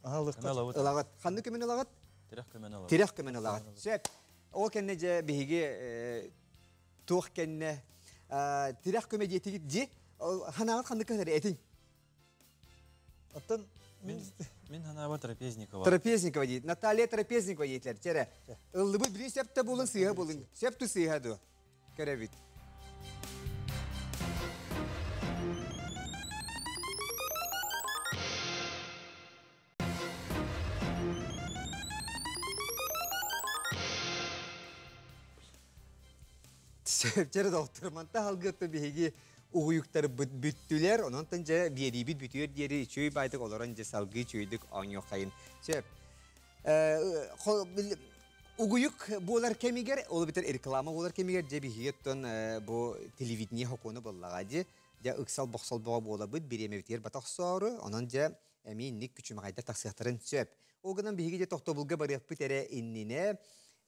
Көмө ылабыт. Ылаҕыт. Ханнык көмөнү ылаҕыт? Тирэх көмөнү ылабыт. Тирэх көмөнү ылаҕыт. Сөп. Ол кэннэ дьэ биһиги туох кэннэ тирэх көмө диэтигит дии. Ханаҕыт ханнык көһөр этиҥ? Оттон мин мин ханаабар Трапезникова. Трапезникова диит. Наталья Трапезникова диэтилэр. Чэрэ. Ыллыбыт билин сөп да булун сыыһа булун. Сөп ту сыыһа дуо? Көрөбүт. Сөпчер доктор манта халгытты биһиги угуйуктарбыт бүттүлэр, онон дьэ биэриибит бүтүөр диэри үчүгэй баайдык олорон дьэ салгыы үчүгэйдик оонньуоххайын. Сөп. Угуйук буолар кэмигэр, ол эбэтэр реклама буолар кэмигэр дьэ биһиги оттон бу телевидение хокуону буоллаҕа дии. Дьэ ыксал бохсол бөҕө буолабыт, бириэмэбитигэр бата охсоору, онон дьэ эмиэ инник күчүмэҕэйдэр тахсыахтарын сөп. Ол гынан биһиги дьэ тохтобулга барыахпыт эрэ иннинэ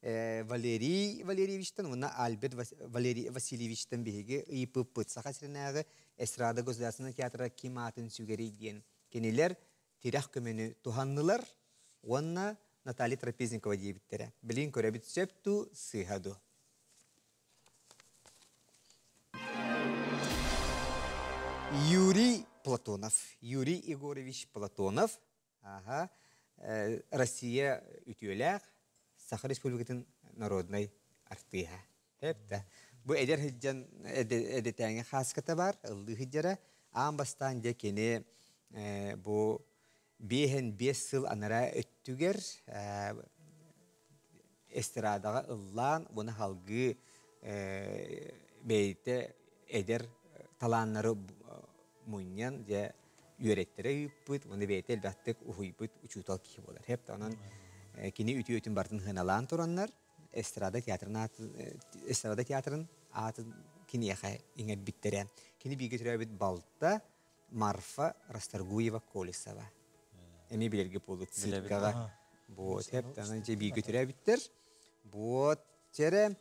Валерий Валерьевичтан уонна Альберт Валерий Васильевичтан биһиги ыйыппыппыт. Саха сиринээҕи эстрада государственнай театра ким аатын сүгэрий диэн кинилэр тирэх көмөнү туһаннылар уонна Наталья Трапезникова диэбиттэрэ. Билигин көрөбүт сөп дуу, сыыһа дуу? Юрий Платонов. Юрий Егорович Платонов. Аха. Россия үтүөлээх Саха Республикатын народнай артыыһа. Эптэ. Бу эдэр сылдьан эдэтээҥи хааската бар, ыллыы сылдьара. Аан бастаан дьэ кини бу 55 сыл анараа өттүгэр эстрадаҕа ыллаан уонна салгыы бэйэтэ эдэр талааннары мунньан дьэ үөрэттэрэ ыыппыт уонна бэйэтэ элбэхтик уһуйбут учуутал киһи буолар. Хэп онон кини үтүөтүн барытын сыаналаан тураннар эстрада театрын аатын эстрада театрын аатын киниэхэ иҥэрбиттэрэ. Кини бииргэ төрөөбүт балта Марфа Расторгуева-Колесова. Эмиэ билэргэ буолбут циркаҕа. Вот, хэптанан дьэ бииргэ төрөөбүттэр. Вот, чэрэ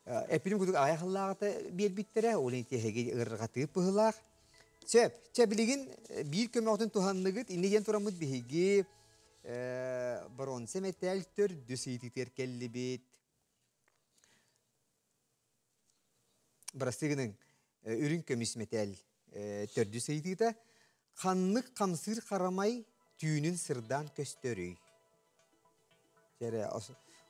эппитим курдук аҕай халлааҕыта биэрбиттэрэ, ол интиэһэги ырҕатыы быһылаах. Сөп, чэ билигин биир көмөҕүтүн туһанныгыт, инни диэн тураммыт биһиги бронза мэтээл төрдүс ыйытыытыгар кэллибит. Бырастыы гыныҥ, үрүҥ көмүс мэтээл төрдүс ыйытыыта ханнык хамсыыр харамай түүнүн сырдаан көстөрүй? Чэрэ,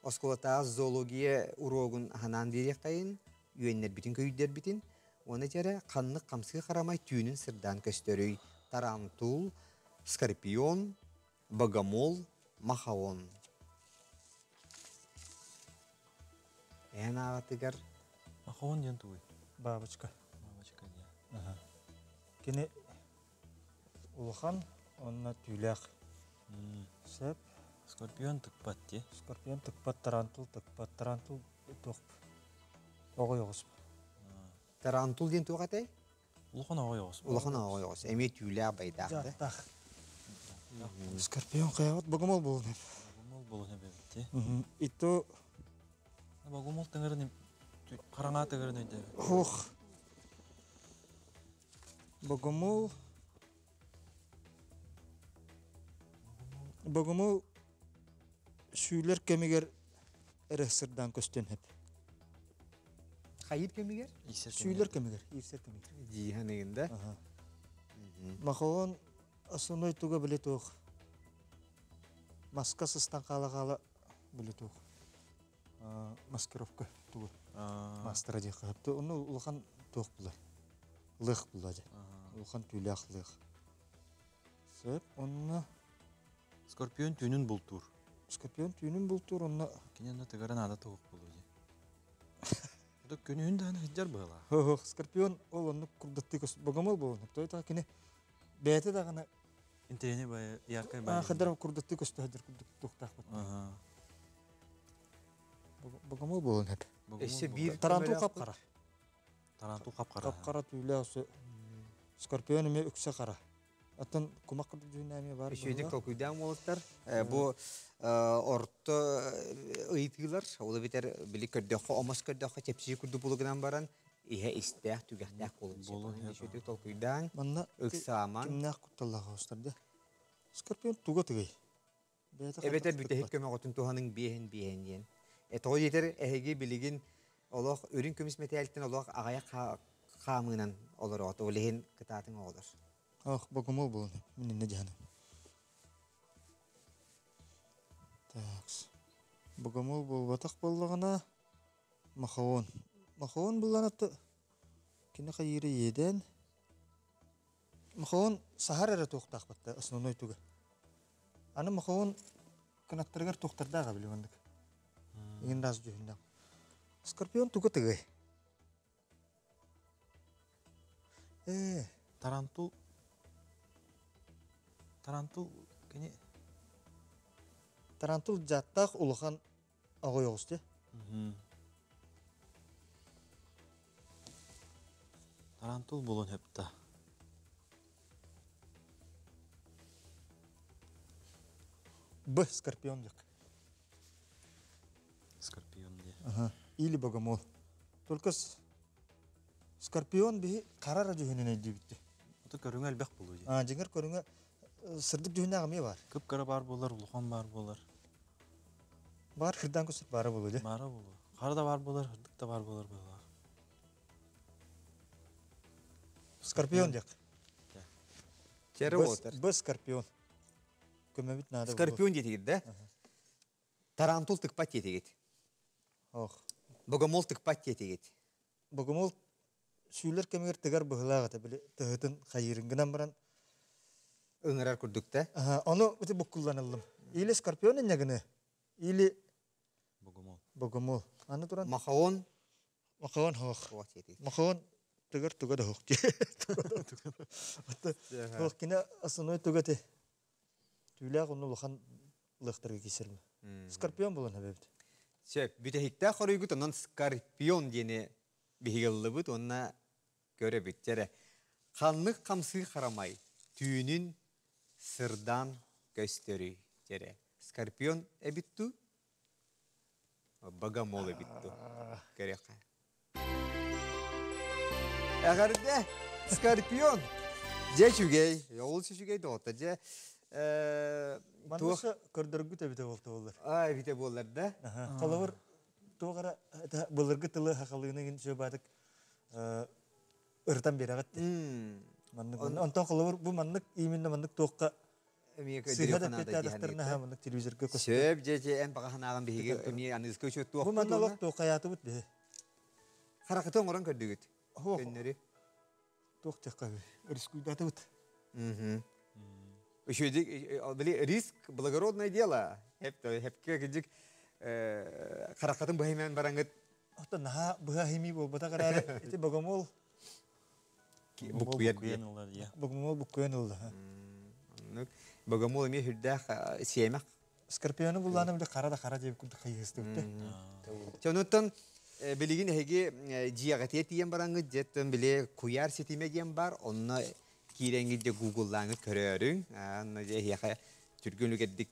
оскуолатааҕы зоология уруогун ханаан биэриэххэйин, үөннэрбитин көйүдэрбитин, уонна чэрэ ханнык хамсыыр харамай түүнүн сырдаан көстөрүй? Тарантул, скорпион, богомол, махаон. Эн аҕатыгар Махаон диэн тугуй? Бабочка. Бабочка диэн. Кини улахан уонна түүлээх. Сөп. Скорпион тыкпат дии. Скорпион тыкпат, тарантул тыкпат, тарантул туох оҕой оҕус. Тарантул диэн туох этэй? Улахан оҕой оҕус. Улахан оҕой оҕус. Эмиэ түүлээх байдаах да. Жаттах. Скорпион хайабат богомол буолун. Богомол буолун эбит. Ито Богомол тыҥырын хараҥа тыҥырын өйдөбүт. Ох. Богомол Богомол сүүлэр кэмигэр эрэ сырдаан көстөн хэп. Хайыр кэмигэр? Сүүлэр кэмигэр, иирсэр кэмигэр. Дии ханыгын да? Махаон основной туга биле туох. Маска сыстан хаала-хаала биле туох. Маскировка тугу. Мастера диэх хаһыпты. Онно улахан туох булар. Лых була дьэ. Улахан түүлээх лых. Сөп, онно Скорпион түүнүн бултуур. Скорпион түүнүн бултуур, онно Кини онно тыгара наада туох болу дии. Күнүһүн даҕаны сылдьар быһыылаах. Хо Скорпион ол оннук курдаттыы көс богомол буолун. Той кини бэйэтэ даҕаны Интэриэһинэй баайы, яркай баайы. Хаддар курдаттыы көстө сылдьар курдук туохтаахпыт. Богомол буолун хэп. Өссө биир Тарантул хап-хара. Тарантул хап-хара. Хап-хара түүлээх өссө Скорпион эмиэ үксэ хара. Оттон кумах курдук дьүһүнэ эмиэ баар. Үчүгэйдик толкуйдаан уолаттар. Бу орто ыйытыылар, ол эбэтэр били көрдөххө, омос көрдөххө чэпчэки курдук булугунан баран, иһэ истээх, түгэхтээх буолун сөп. Үчүгэйдик толкуйдаан, Манна ыксаамаҥ. Кимнээх кутталлаах оҕустар да? Скорпион туга тыгый? Эбэтэр бүтэһик көмөҕүтүн туһаныҥ биэһин биэһин диэн. Тоҕо диэтэр эһиги билигин олох үрүҥ көмүс мэтээлтэн олох аҕыйах хаамыынан олороҕут. Ол иһин кытаатыҥ оҕолор. Ах, богомол буолан, мин иннэ дьаһаным. Такс. Богомол буолбатах буоллаҕына, Махаон. Махаон буллан атты кини хайыыры иэдэн. Махаон саһар эрэ туохтаахпат да основной туга. Аны Махаон кынаттарыгар туохтардаах били маннык. Иҥин раас дьүһүннээх. Скорпион туга тыгый? Ээ. Тарантул Тарантул кини Тарантул дьааттаах улахан аҕай оҕус дии. Тарантул булун хөптө. Б скорпион диэк. Скорпион диэ. Ага. Или богомол. Только скорпион биһи хара эрэ дьүһүнүн өйдүүбүт. Ото көрүҥэ элбэх буолуо дии. Аа, дьиҥэр көрүҥэ сырдык дьүһүннээх эмиэ баар. Кып-кыра баар буолар, улахан баар буолар. Баар кырдаан көстөр баара буолуо дии. Баара буолуо. Хара да баар буолар, сырдык да баар буолар быһыылаах. Скорпион диэх. Чэрэ уотар. Б скорпион. Көмөбүт наада буолуо. Скорпион диэтигит да? Тарантул тыкпат диэтигит. Ох. Богомол тыкпат диэтигит. Богомол сүүлэр кэмигэр тыгар быһылаах этэ, били тыһытын хайыырын гынан баран. Ыҥырар курдук да? Ону ити буккулланыллым. Или скорпион инньэ гыны, или Богомол. Богомол. Аны туран. Махаон. Махаон хоох. Махаон тыгар туга да хоох. Хоох кини основной туга ти. Түүлээх онну улахан лыахтарга киирсэрим. Скорпион буолан эбэбит. Сөп, бүтэһиктээх хоруйгут онон скорпион диэни биһиги ыллыбыт уонна көрөбүт. Дьэрэ, ханнык хамсыы харамай түүнүн сырдаан көстөрүй? Дьэрэ, скорпион эбит дуу? Богомол эбит дуу? Көрүөххэ. Эҕэрдэ, скорпион! Дьэ үчүгэй, ол үчүгэй доҕотто. Дьэ, туох көрдөргүт эбитэ буолта буоллар. А, эбитэ буоллар да? Холобур, туох эрэ былыргы тылы хахалыыны гин сөбаатык ырытан биэрэҕит. Маннык онтон холобур бу маннык именно маннык туохха сыыһа да эппиэттээтэхтэринэ маннык телевизорга көстөр. Сөп, дьэ дьэ эн баҕа санааҕын биһиги эмиэ аныыска учуоттуох. Бу манна олох туоххайаатыбыт биһи. Харахыты оҥорон көрдүгүт. Көннөрү. Туох диэххэ рискуйдаатыбыт. Үчүгэйдик, били риск благородное дело. Хепке кидик харахатын быһа бараңыт. Оттон наһаа быһа химии буолбатах эрээри ити богомол буккуйар Богомол буккуйан ылла. Богомол эмиэ сүрдээх сиэмэх. Скорпиону буллааны били хара да хара диэбит курдук хайыһыстыбыт. Онуттан билигин эһиги дьиэҕитиэ тиийэн бараҥҥыт дьиэттэн били куйаар ситимэ диэн бар, онно киирэҥҥит дьэ гугллааҥҥыт көрөөрүҥ. Онно дьэ эһиэхэ түргэн үлүгэрдик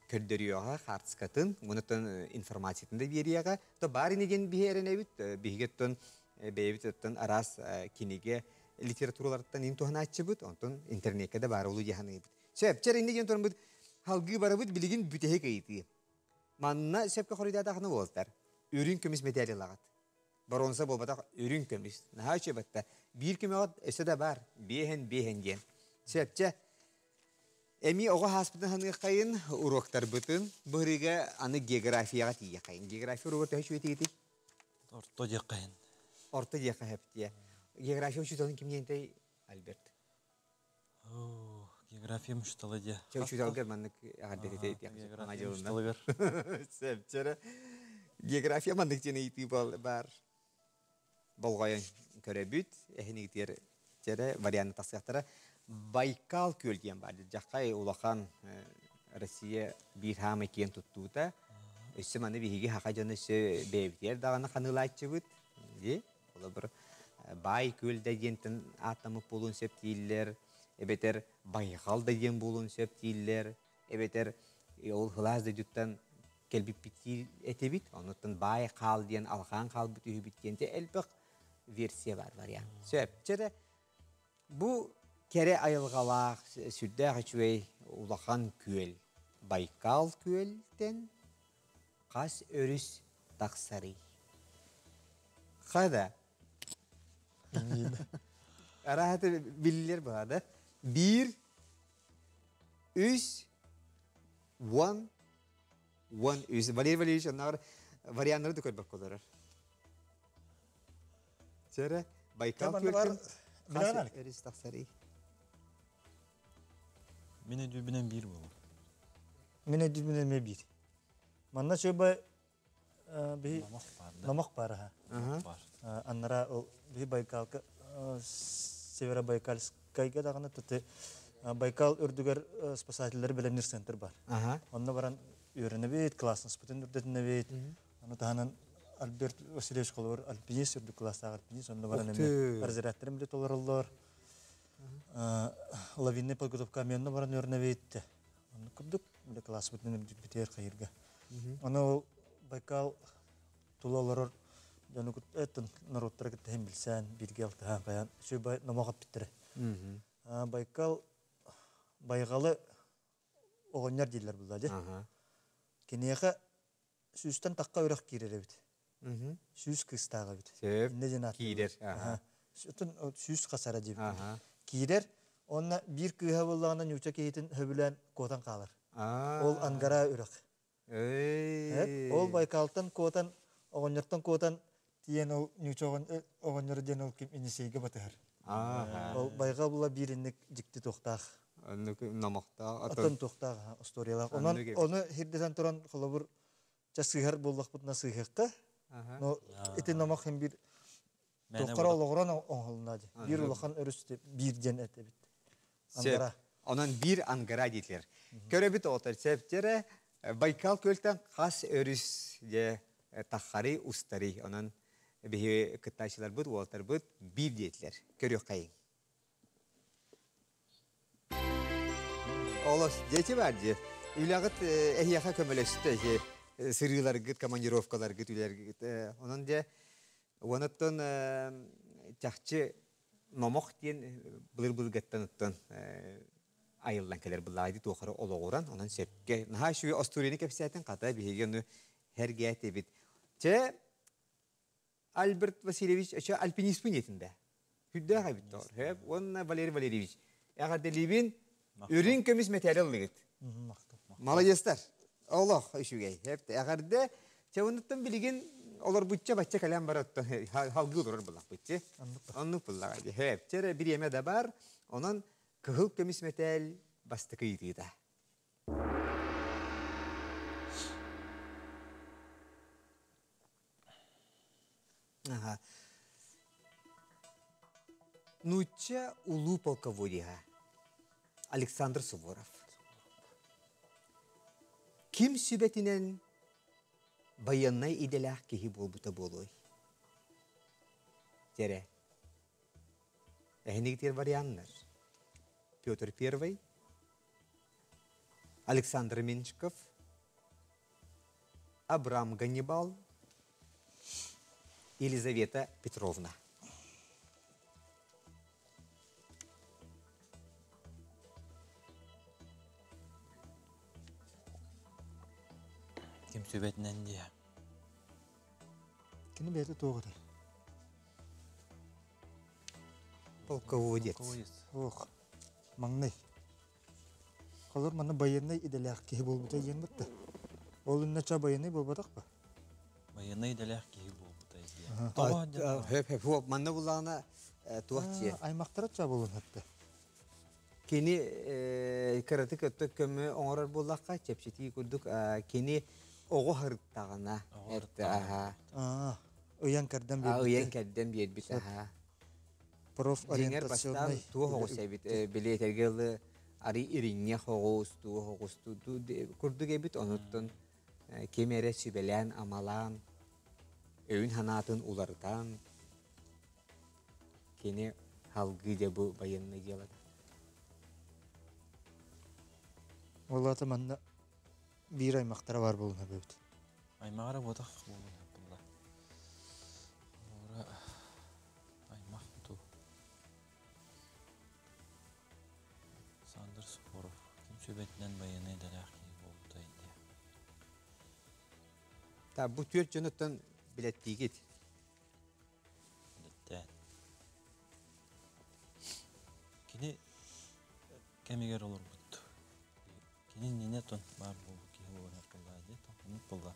көрдөрүөҕэ хаартыскатын, онуттан информациятын да биэриэҕэ. То баар ини диэн биһи эрэнэбит, биһиги оттон бэйэбит оттон араас кинигэ литератураларыттан ин туһанааччыбыт, онтон интернекке да баар олу дьаһаныыбыт. Сөп, чэр инни диэн туран халгыы барабыт билигин бүтэһик ыйытыы. Манна сөпкө хоруйдаатахына буолтар. Үрүҥ көмүс мэтээли ылаҕыт. Боруонса буолбатах үрүҥ көмүс. Наһаа үчүгэй батта. Биир көмөҕүт өссө да бар. Биэһэн биэһэн диэн. Сөпчэ. Эми оҕо хааспытын ханыаххайын, уруоктарбытын быһырыыга аны географияҕа тиийиэххэйин. География уруогар төһө үчүгэй Орто диэххэйин. Орто диэххэ хэптиэ. География учууталын ким диэнтэй Альберт? География учуутала диэ. Чэ учууталгар маннык эҕэрдэтэ География учууталыгар. Сөп, чэрэ. География маннык диэн ыйытыы бар. Болҕойон көрөбүт, эһинигитигэр чэрэ варианты тахсыахтара. Байкал күөл диэн баар. Дьаххай улахан Россия биир хаамай киэн туттуута. Өссө маны биһиги хаха дьоно өссө бэйэбитигэр даҕаны ханыылааччыбыт. Дии. Холобур, баай күөл да диэнтэн ааттаммыт буолуон сөп дииллэр, эбэтэр байҕал да диэн буолуон сөп дииллэр, эбэтэр ол сылаас дойдуттан кэлбиппит этибит, онуттан баай хаал диэн алҕаан хаалбыт үһүбүт диэн элбэх версия бар вариант. Сөп. Чэрэ бу кэрэ айылҕалаах сүрдээх үчүгэй улахан күөл Байкал күөлтэн хас өрүс тахсарый? Хада. Араһаты биллер баада. Бир, үс, уон, 13. Валерий Валерьевич оннооҕор варианнары да көрбөккө олорор. Сэрэ, Байкал күөлтэн хас өрүс тахсарый? Мин өйдүүбүнэн биир буолар. Мин өйдүүбүнэн эмиэ биир. Манна чөбө биһи номох баар аха. Аннара ол биһи Байкалка Северобайкальскайга даҕаны тыты Байкал үрдүгэр спасателлэри бэлэмниир центр бар. Онно баран үөрэнэбит, классноспытын үрдэтинэбит. Аны таһынан Альберт Васильевич холобур альпинист, үрдүк класстаах альпинист, онно баран эмиэ разрядтарын билэ толороллор. Лавинный подготовка онно баран үөрэнэбит. Оннук курдук бile класспытын үрдүппүтүгэр хайырга. Аны ол Байкал тула олорор дьону эттэн норуоттары кытта иһин билсэн, бииргэ алтыһан хайан үчүгэй номох эппиттэрэ. Байкал байҕалы оҕонньор дииллэр булла дии. Киниэхэ сүүстэн тахха үрэх киирэр эбит. Сүүс кыыстаах эбит. Иннэ диэн Киирэр. Отон сүүс хасара диэбит. Киирэр, онно биир кыыһа буоллаҕына ньууча киһитин сөбүлээн куотан хаалар. Ол Ангара үрэх. Ол Байкалтан куотан, оҕонньортон куотан тиийэн ол ньууча оҕонньоро диэн ол ким Енисейгэ батыһар. Ол байҕал була биир инник дьикти туохтаах. Оннук номохтоох. Отон туохтаах историялаах. Онон ону хирдэтэн туран холобур ча сыыһар буоллахпытына сыыһыахха. Но ити номох хин биир туоххара олоҕуран оҥоһулунна дии. Биир улахан өрүс биир диэн этэбит. Ангара. Онон биир ангара диэтилэр. Көрөбүт оҕотор септері Байкал күөлтэн хас өрүс дьэ таххары устары. Онон биһи кыттааччыларбыт, уолаттарбыт биир диэтилэр. Көрүөххэйиҥ. Олос дети бар дии. Үлэҕит эһиэхэ көмөлөстө эһи сырыыларгыт, командировкаларгыт, үлэргит. Онон дьэ уонаттан чахчы номох диэн былыр-былыргаттан оттон айыллан кэлэр былаайды туохары олоҕуран, онон сөпкө наһаа үчүгэй остуоруйаны кэпсээтин хата биһиги ону һэргээтибит. Чэ, Альберт Васильевич өчө альпинистпын диэтин да. Хүрдээх эбит тоҕор. Хөп уонна Валерий Валерьевич. Эҕэрдэлиибин. Үрүҥ көмүс мэтээл ыллыгыт. Молодецтар. Олох үчүгэй. Хөп эҕэрдэ. Чэ оннуттан билигин олорбучча бачча кэлэн бараттан халгыы олорор буллахпытчы. Оннук буллаҕа. Хөп чэ бириэмэ да бар. Онон кыһыл көмүс мэтээл бастакы ыйытыыта. Нуучча улуу полководеһа Александр Суворов. Ким сүбэтинэн байыаннай идэлээх киһи буолбута буолуой? Дьэрэ. Эһинигитигэр варианнар. Петр Первый, Александр Меньшиков, Абрам Ганнибал, Елизавета Петровна. Ким сүбэтинэн диye. Кини бэйэтэ туох этэй? Полководец. Ох, маҥнай. Холор манна байыаннай идэлээх киһи буолбута диэн бытта. Ол иннэ ча байыаннай буолбатах ба? Байыаннай идэлээх киһи буолбута диэн. Тоҕо Хөп хөп манна буллаҕына туох дьиэ. Аймахтара ча буолун хөптө. Кини кыратык өттө көмө оҥорор буоллахха чэпчэтии курдук кини оҕо һырыттаҕына. Ыйан кэрдэн биэрбит. Ыйан кэрдэн биэрбит, аха. Профориентационнай. Бастаан туох оҕус эбит, билиэтэргэ ылы ари ириҥҥэ хоҕус, туох оҕус курдук эбит, онуттан ким эрэ сүбэлээн, амалаан, өйүн санаатын уларытан, кини халгыы дьэ бу военный делата. Ол аата манна биир аймахтара баар буолуна эбит. Аймаҕара буотах буолуна булла. Ора аймах ту. Александр Суворов ким сүбэтинэн байыаннай идэлээх киһи буолбута инде. Та бу түөрт дьонуттан билэттиигит. Билэттээн. Кини кэмигэр олорбут. Кини иннинэ тон баар буолбут киһи буолан буоллаа дии, оннук буолла.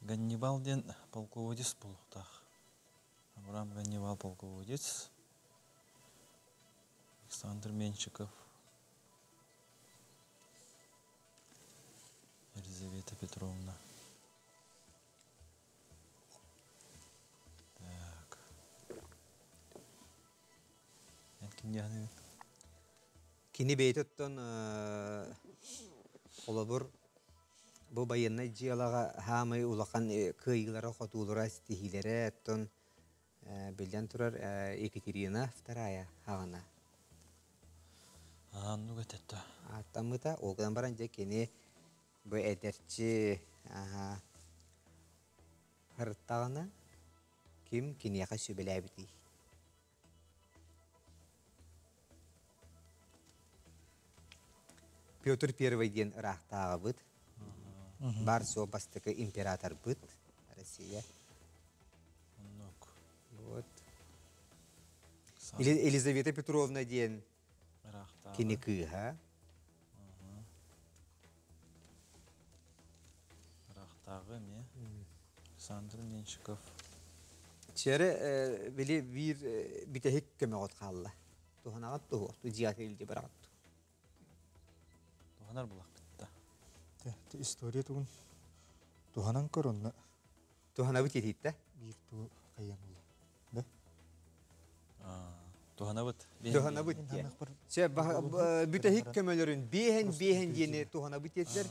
Ганнибал диэн полководец буолуохтаах. Абрам Ганнибал полководец. Александр Меньшиков. Елизавета Петровна. Так. Эн кимдиэхиний? Кини бэйэтэ оттон холобур бу байыаннай дьыалаҕа хаамай улахан кыайыылара, хотуулара, ситиһиилэрэ оттон биллэн турар Екатерина Вторая хаҕана. Ааннук этэтэ. Ааттаммыта. Ол гынан баран дьэ кини бу эдэрчи харыттаҕына ким киниэхэ сүбэлээбитий? Петр Первый диэн ыраахтааҕыбыт, бар суол бастакы императорбыт Россия. Оннук. Вот. Елизавета Петровна диэн кини кыыһа. Ыраахтааҕы эмиэ. Александр Меньшиков. Чэрэ били биир бүтэһик көмөҕөт хаалла. Туһанаҕыт туһу, дьиэҕэ илдьи бараҕыт. Туһанар булахпыт да. История тугун туһанан көр онно. Туһанабыт етиттэ. Биир туу хайан була. Да? Туһанабыт. Туһанабыт диэн. Чэ, бүтэһик көмөлөрүн биэһэн биэһэн диэни туһанабыт диэтилэр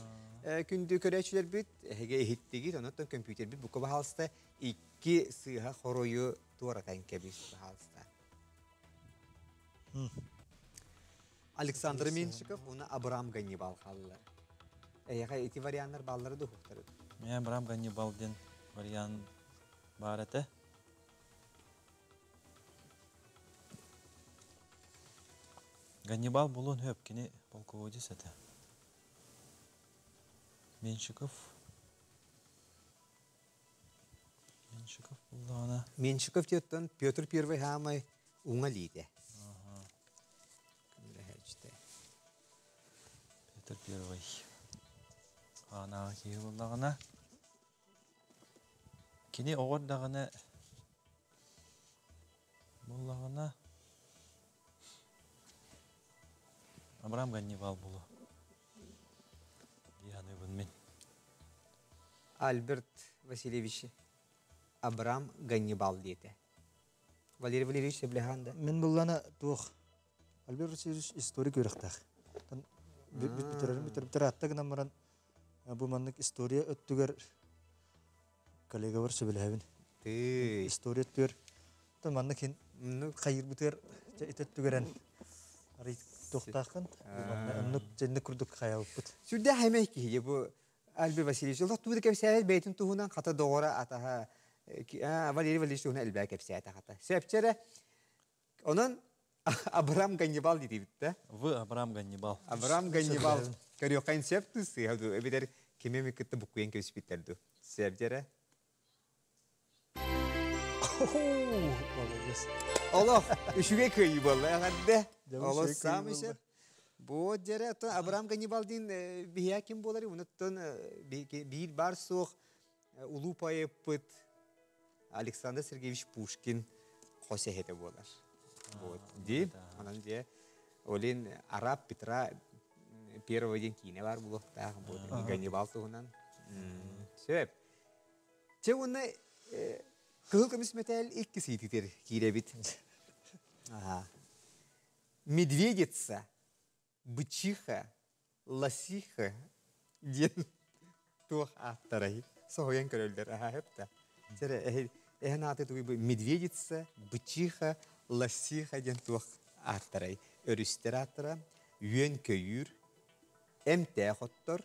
күндү көрөөччүлэрбит. Эһиги иһиттигит, онон компьютербит бука баһаалыста икки сыыһа хоруйу туоратан кэбис баһаалыста. Александр Меньшиков уонна Абрам Ганнибал хааллылар. Эйэхэ ити варианнар бааллары да уһуктары. Мен Абрам Ганнибал диэн вариант баар этэ. Ганнибал булуон хөп кини полководец этэ. Меньшиков Меньшиков буллаҕына Меньшиков диэттэн Петр Первый хаамай уҥа илиитэ. Петр Первый Аанааҕы киһи буллаҕына кини оҕо эрдэҕинэ буллаҕына Абрам Ганнибал булу дии саныыбын мин. Альберт Васильевич Абрам Ганнибал диэтэ. Валерий Валерьевич сөбүлэһэн да? Мин буллана туох Альберт Васильевич историк үөрэхтээх. Бүтэрэрин бүтэрбитэр атта гынан баран бу маннык история өттүгэр коллегабар сөбүлэһэбин. История өттүгэр маннык хин хайырбытыгар ити өттүгэрэн арый туохтааххын оннук дьэнник курдук хайалыппыт. Сүрдээх эмэй киһи бу Альберт Васильевич олох тугу да кэпсээбэт бэйэтин туһунан хата доҕоро атаһа Валерий Валерьевич туһунан элбээ кэпсээтэ хата. Сөпчөрө онон Абрам Ганнибал диэтибит да? В Абрам Ганнибал. Абрам Ганнибал. Көрүөххэ сөп дуу сыыһа дуу эбэтэр кими эми кытта буккуйан кэбиспиттэр дуу. Сөп дьэрэ. Олох үчүгэй кыайыы буолла эҕэрдэ. Олох саамай сөп. Бу дьэрэ оттон Абрам Ганнибал диэн биһиэхэ ким буолар онуттан биир бар суох улуу поэппыт Александр Сергеевич Пушкин хос эһэтэ буолар. Вот ди онон дьэ олин араб Петра первого диэн киинэ бар буолуохтаах бу Ганнибал туһунан. Сөп. Чэ уонна кыһыл көмүс мэтээл икки сыйтытыр киирэбит. Ага. Медведица, бычиха, лосиха диэн туох ааттарай соһуйан көрөллөр аха хөптө. Чэрэ эһэн ааты тугуй бу медведица, бычиха, лосиха диэн туох ааттарай өрүстэр ааттара үөн-көйүүр, эмтээх оттор,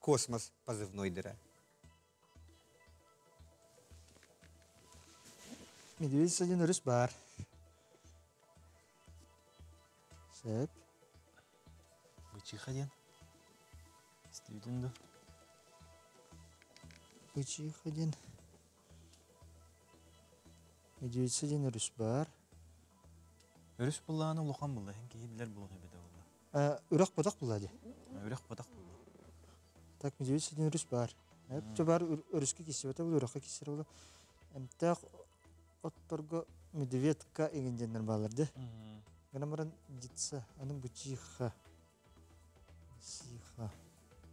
космос позывнойдара. Медведица диэн өрүс баар. Сөп. Бычиха диэн. Истибитин ду? Бычиха диэн. Медведица диэн өрүс баар. Өрүс буллааны улахан булла, һин киһи билэр булуох эбитэ буолла. Үрэх ботах булла ди. Үрэх ботах булла. Так, медведица диэн өрүс баар. Эп бар өрүскэ киссибэтэ бул, үрэххэ киссэр була. Эмтээх отторго медведка игин диэннэр баалар ди. Гынан баран дитса, аны бычиха. Сиха.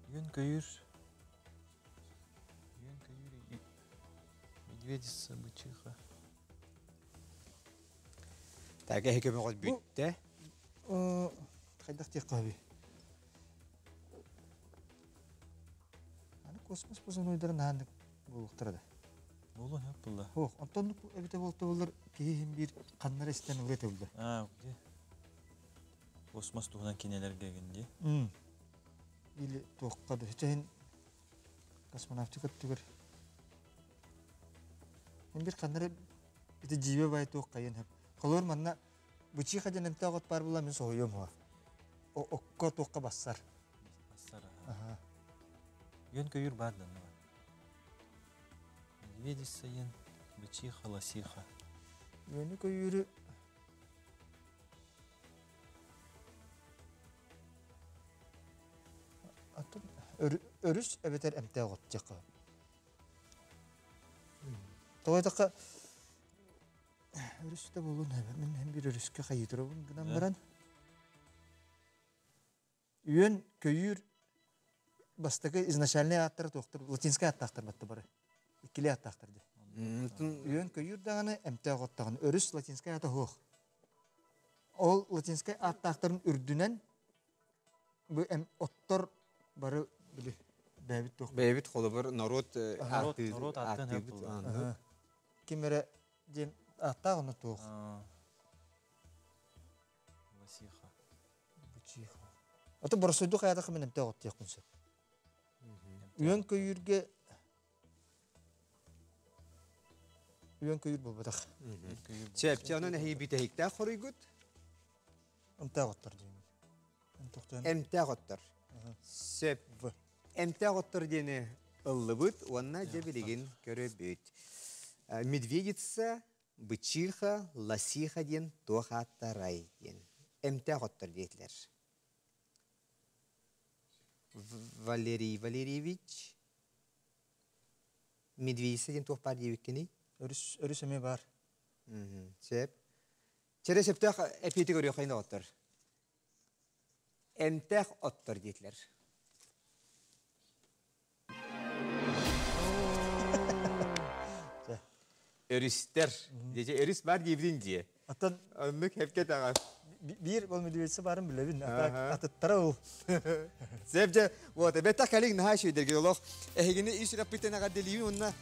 Үөн көйүр. Үөн көйүр. Медведица, бычиха. Так, эһи көмөҕөт бүттэ. Хайдах диэххэ сөбүй? Аны космос позывнойдарын наһааннык буолуохтара да. Буолуон сөп буолла. Ох, онтон эбитэ буолта буоллар киһи иһин биир ханнара истэн ылыа этэ буолла. Аа, где? Космос туһунан кинилэргэ гин дии. Или туохха да. Чэһин космонавтика өттүгэр. Мин бир ханнара ити дьиибэ бай туох хайын хөп. Холор манна бычиха диэн эмтээх от баар буолла мин соһуйуом уһа. Окко туохха бассар. Бассар. Аха. Үөн көйүр баар данна бар. Медведица йен бычиха лосиха. Үөнү көйүрү Атын өрүс эбэтэр эмтээх от диэххэ. Тоҕо диэтэххэ өрүс да буолуон мин һин биир өрүскэ хайыытырабын гынан баран үөн көйүүр бастакы изначальный ааттара туохтар латинскай ааттаахтар батта бары иккилии ааттаахтар дии үөн көйүүр даҕаны эмтээх от даҕаны өрүс латинскай аата суох ол латинскай ааттаахтарын үрдүнэн бу оттор бары били бэйэбит туох бэйэбит холобур норуот норуот ааттыыбыт ким эрэ диэн ааттаах ону туох Лосиха Бычиха ото боросойду хайатах мен эмтээх от диэхпин сөп үөн көйүүргэ үөн көйүүр буолбатах Сөп, онон эһиги бүтэһиктээх хоруйгут эмтээх оттор диэн Эмтээх оттор. Сөп. Эмтээх оттор диэни ыллыбыт уонна дьэ билигин көрөбүт. Медведица, бычиха, лосиха диэн туох ааттарай диэн. Эмтээх оттор диэтилэр. Валерий Валерьевич Медведица диэн туох баар диэбиккиний? Өрүс, өрүс эмиэ баар. Сөп. Чэрэ сөптөөх эпиэти көрүөххэ оттор. Эмтээх оттор диэтилэр. Өрүстэр. Дьэ, өрүс бар диэбитин дьиэ. Оттон оннук хепке таҕас. Биир ол медведица баарын билэбин. Атыттара ол. Сөп дьэ, вот, бэттэх кэлиҥ наһаа үчүгэйдэргит олох. Эһигини ис сүрэхпиттэн эҕэрдэлиибин уонна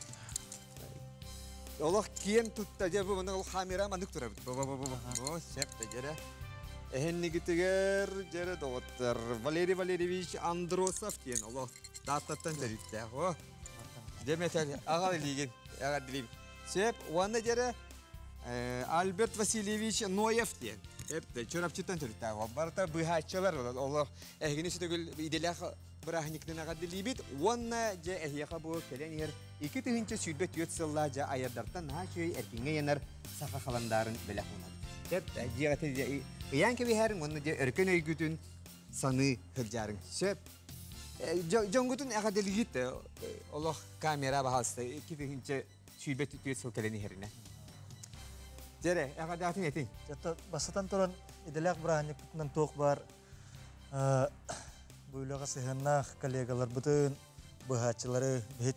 олох киэн тутта дьэ бу манна ол камера маннык турабыт. Бу бу бу бу. О, сөп да дьэрэ. Эһиннигитигэр дьэрэ доҕоттор Валерий Валерьевич Андросов диэн олох Тааттаттан төрүттээх. О. Дьэ метел аҕал илиигин эҕэрдэлиибин. Сөп уонна дьэрэ Альберт Васильевич Ноев диэн. Эп Чурапчыттан төрүттээх. Барыта быыһааччылар олох эһигини сүтөгүл идэлээх бырааһынньыктан эҕэрдэлиибит уонна дьэ эһиэхэ бу кэлэн иһэр 2024 сыллаах дьэ айардартан наһаа үчүгэй эркиҥҥэ ыйанар саха халандаарын бэлэх уунабыт. Сөп дьиэҕитин ыйаан кэбиһэриҥ уонна дьэ өркөн өйгүтүн саныы сылдьаарыҥ. Сөп. Дьоҥгутун эҕэрдэлиигит олох камера баһаалыста 2024 сыл кэлэн иһэринэ. Дьэрэ, эҕэрдэҕитин этиҥ. Бастатан туран идэлээх бырааһынньыкпытынан туох баар бу үлэҕэ сыһыаннаах коллегаларбытын, Быһааччылары биһи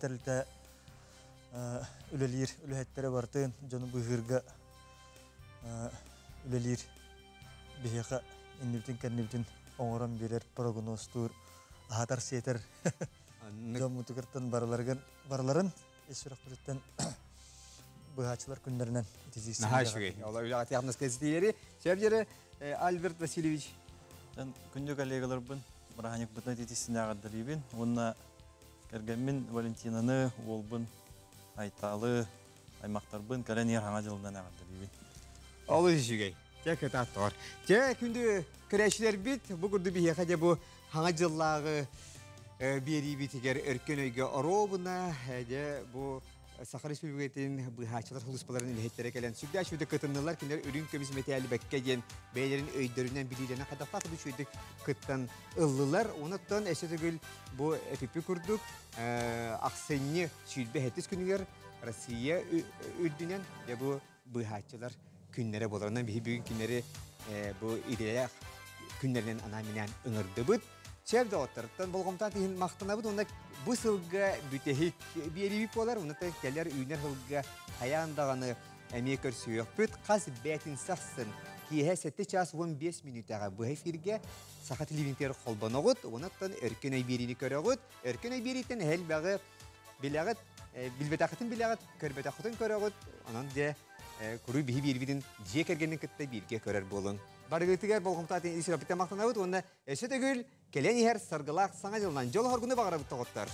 үлэлиир үлэһиттере бартын дьону быһыырга үлэлиир биһиэхэ иннибитин кэннибитин оҥорон биэрэр прогнозтуур аһатар сиэтэр дьоммутугартан барыларыгар барыларын ис сүрэхпититтэн быһааччылар күннэринэн Наһаа үчүгэй. Ола үлэҕэ тиэхнэскэситиилэри Сөп Альберт Васильевич. Күндү коллегаларбын бырааһынньыкпытын ититиссинээҕэрдэлиибин уонна кэргэммин Валентинаны, уолбун Айталы, аймактарбын кэлэн иһэр хаҥа дьылынан эҕэрдэлиибин. Олус үчүгэй. Дьэ кытааттар. Дьэ күндү көрөөччүлэрбит бу курдук биһиэхэ дьэ бу хаҥа дьыллааҕы биэриибитигэр өркөн өйгө оруобуна дьэ бу Саха Республикатын быыһааччылар сулууспаларын үлэһиттэрэ кэлэн сүрдээх үчүгэйдик кытыннылар. Кинилэр үрүҥ көмүс мэтээли бэккэ диэн бэйэлэрин өйдөрүнэн билиилэринэн хайдахтаах да үчүгэйдик кыттан ыллылар. Онуттан өссө төгүл бу эпиппи курдук ахсынньы 27 күнүгэр Россия үрдүнэн дьэ бу быыһааччылар күннэрэ буолар. Онон биһи бүгүн кинилэри бу идэлээх күннэринэн анаан-минээн ыҥырдыбыт. Сөп доҕотторуттан болҕомтоон иһин махтанабыт уонна бу сылга бүтэһик биэриибит буолар. Уонна кэлэр үүнэр сылга хайаан даҕаны эмиэ көрсүөхпүт. Хас бээтинсэ ахсын киэһэ 7 час 15 мүнүүтэҕэ быһа эфиргэ Саха телевидениетигэр холбоноҕут. Онуттан Өркөн өй биэриини көрөҕүт. Өркөн өй биэрииттэн элбэҕи билэҕит, билбэтэххитин билэҕит, көрбөтөххүтүн көрөҕүт. Онон дьэ куруук биһи биэрбитин дьиэ кэргэнин кытта бииргэ көрөр буолуҥ. Барыгытыгар болҕомтоатын ис махтанабыт уонна өссө төгүл кэлэн иһэр саргылаах саҥа дьылынан дьол хоргуну баҕарабыт тоҕоттор.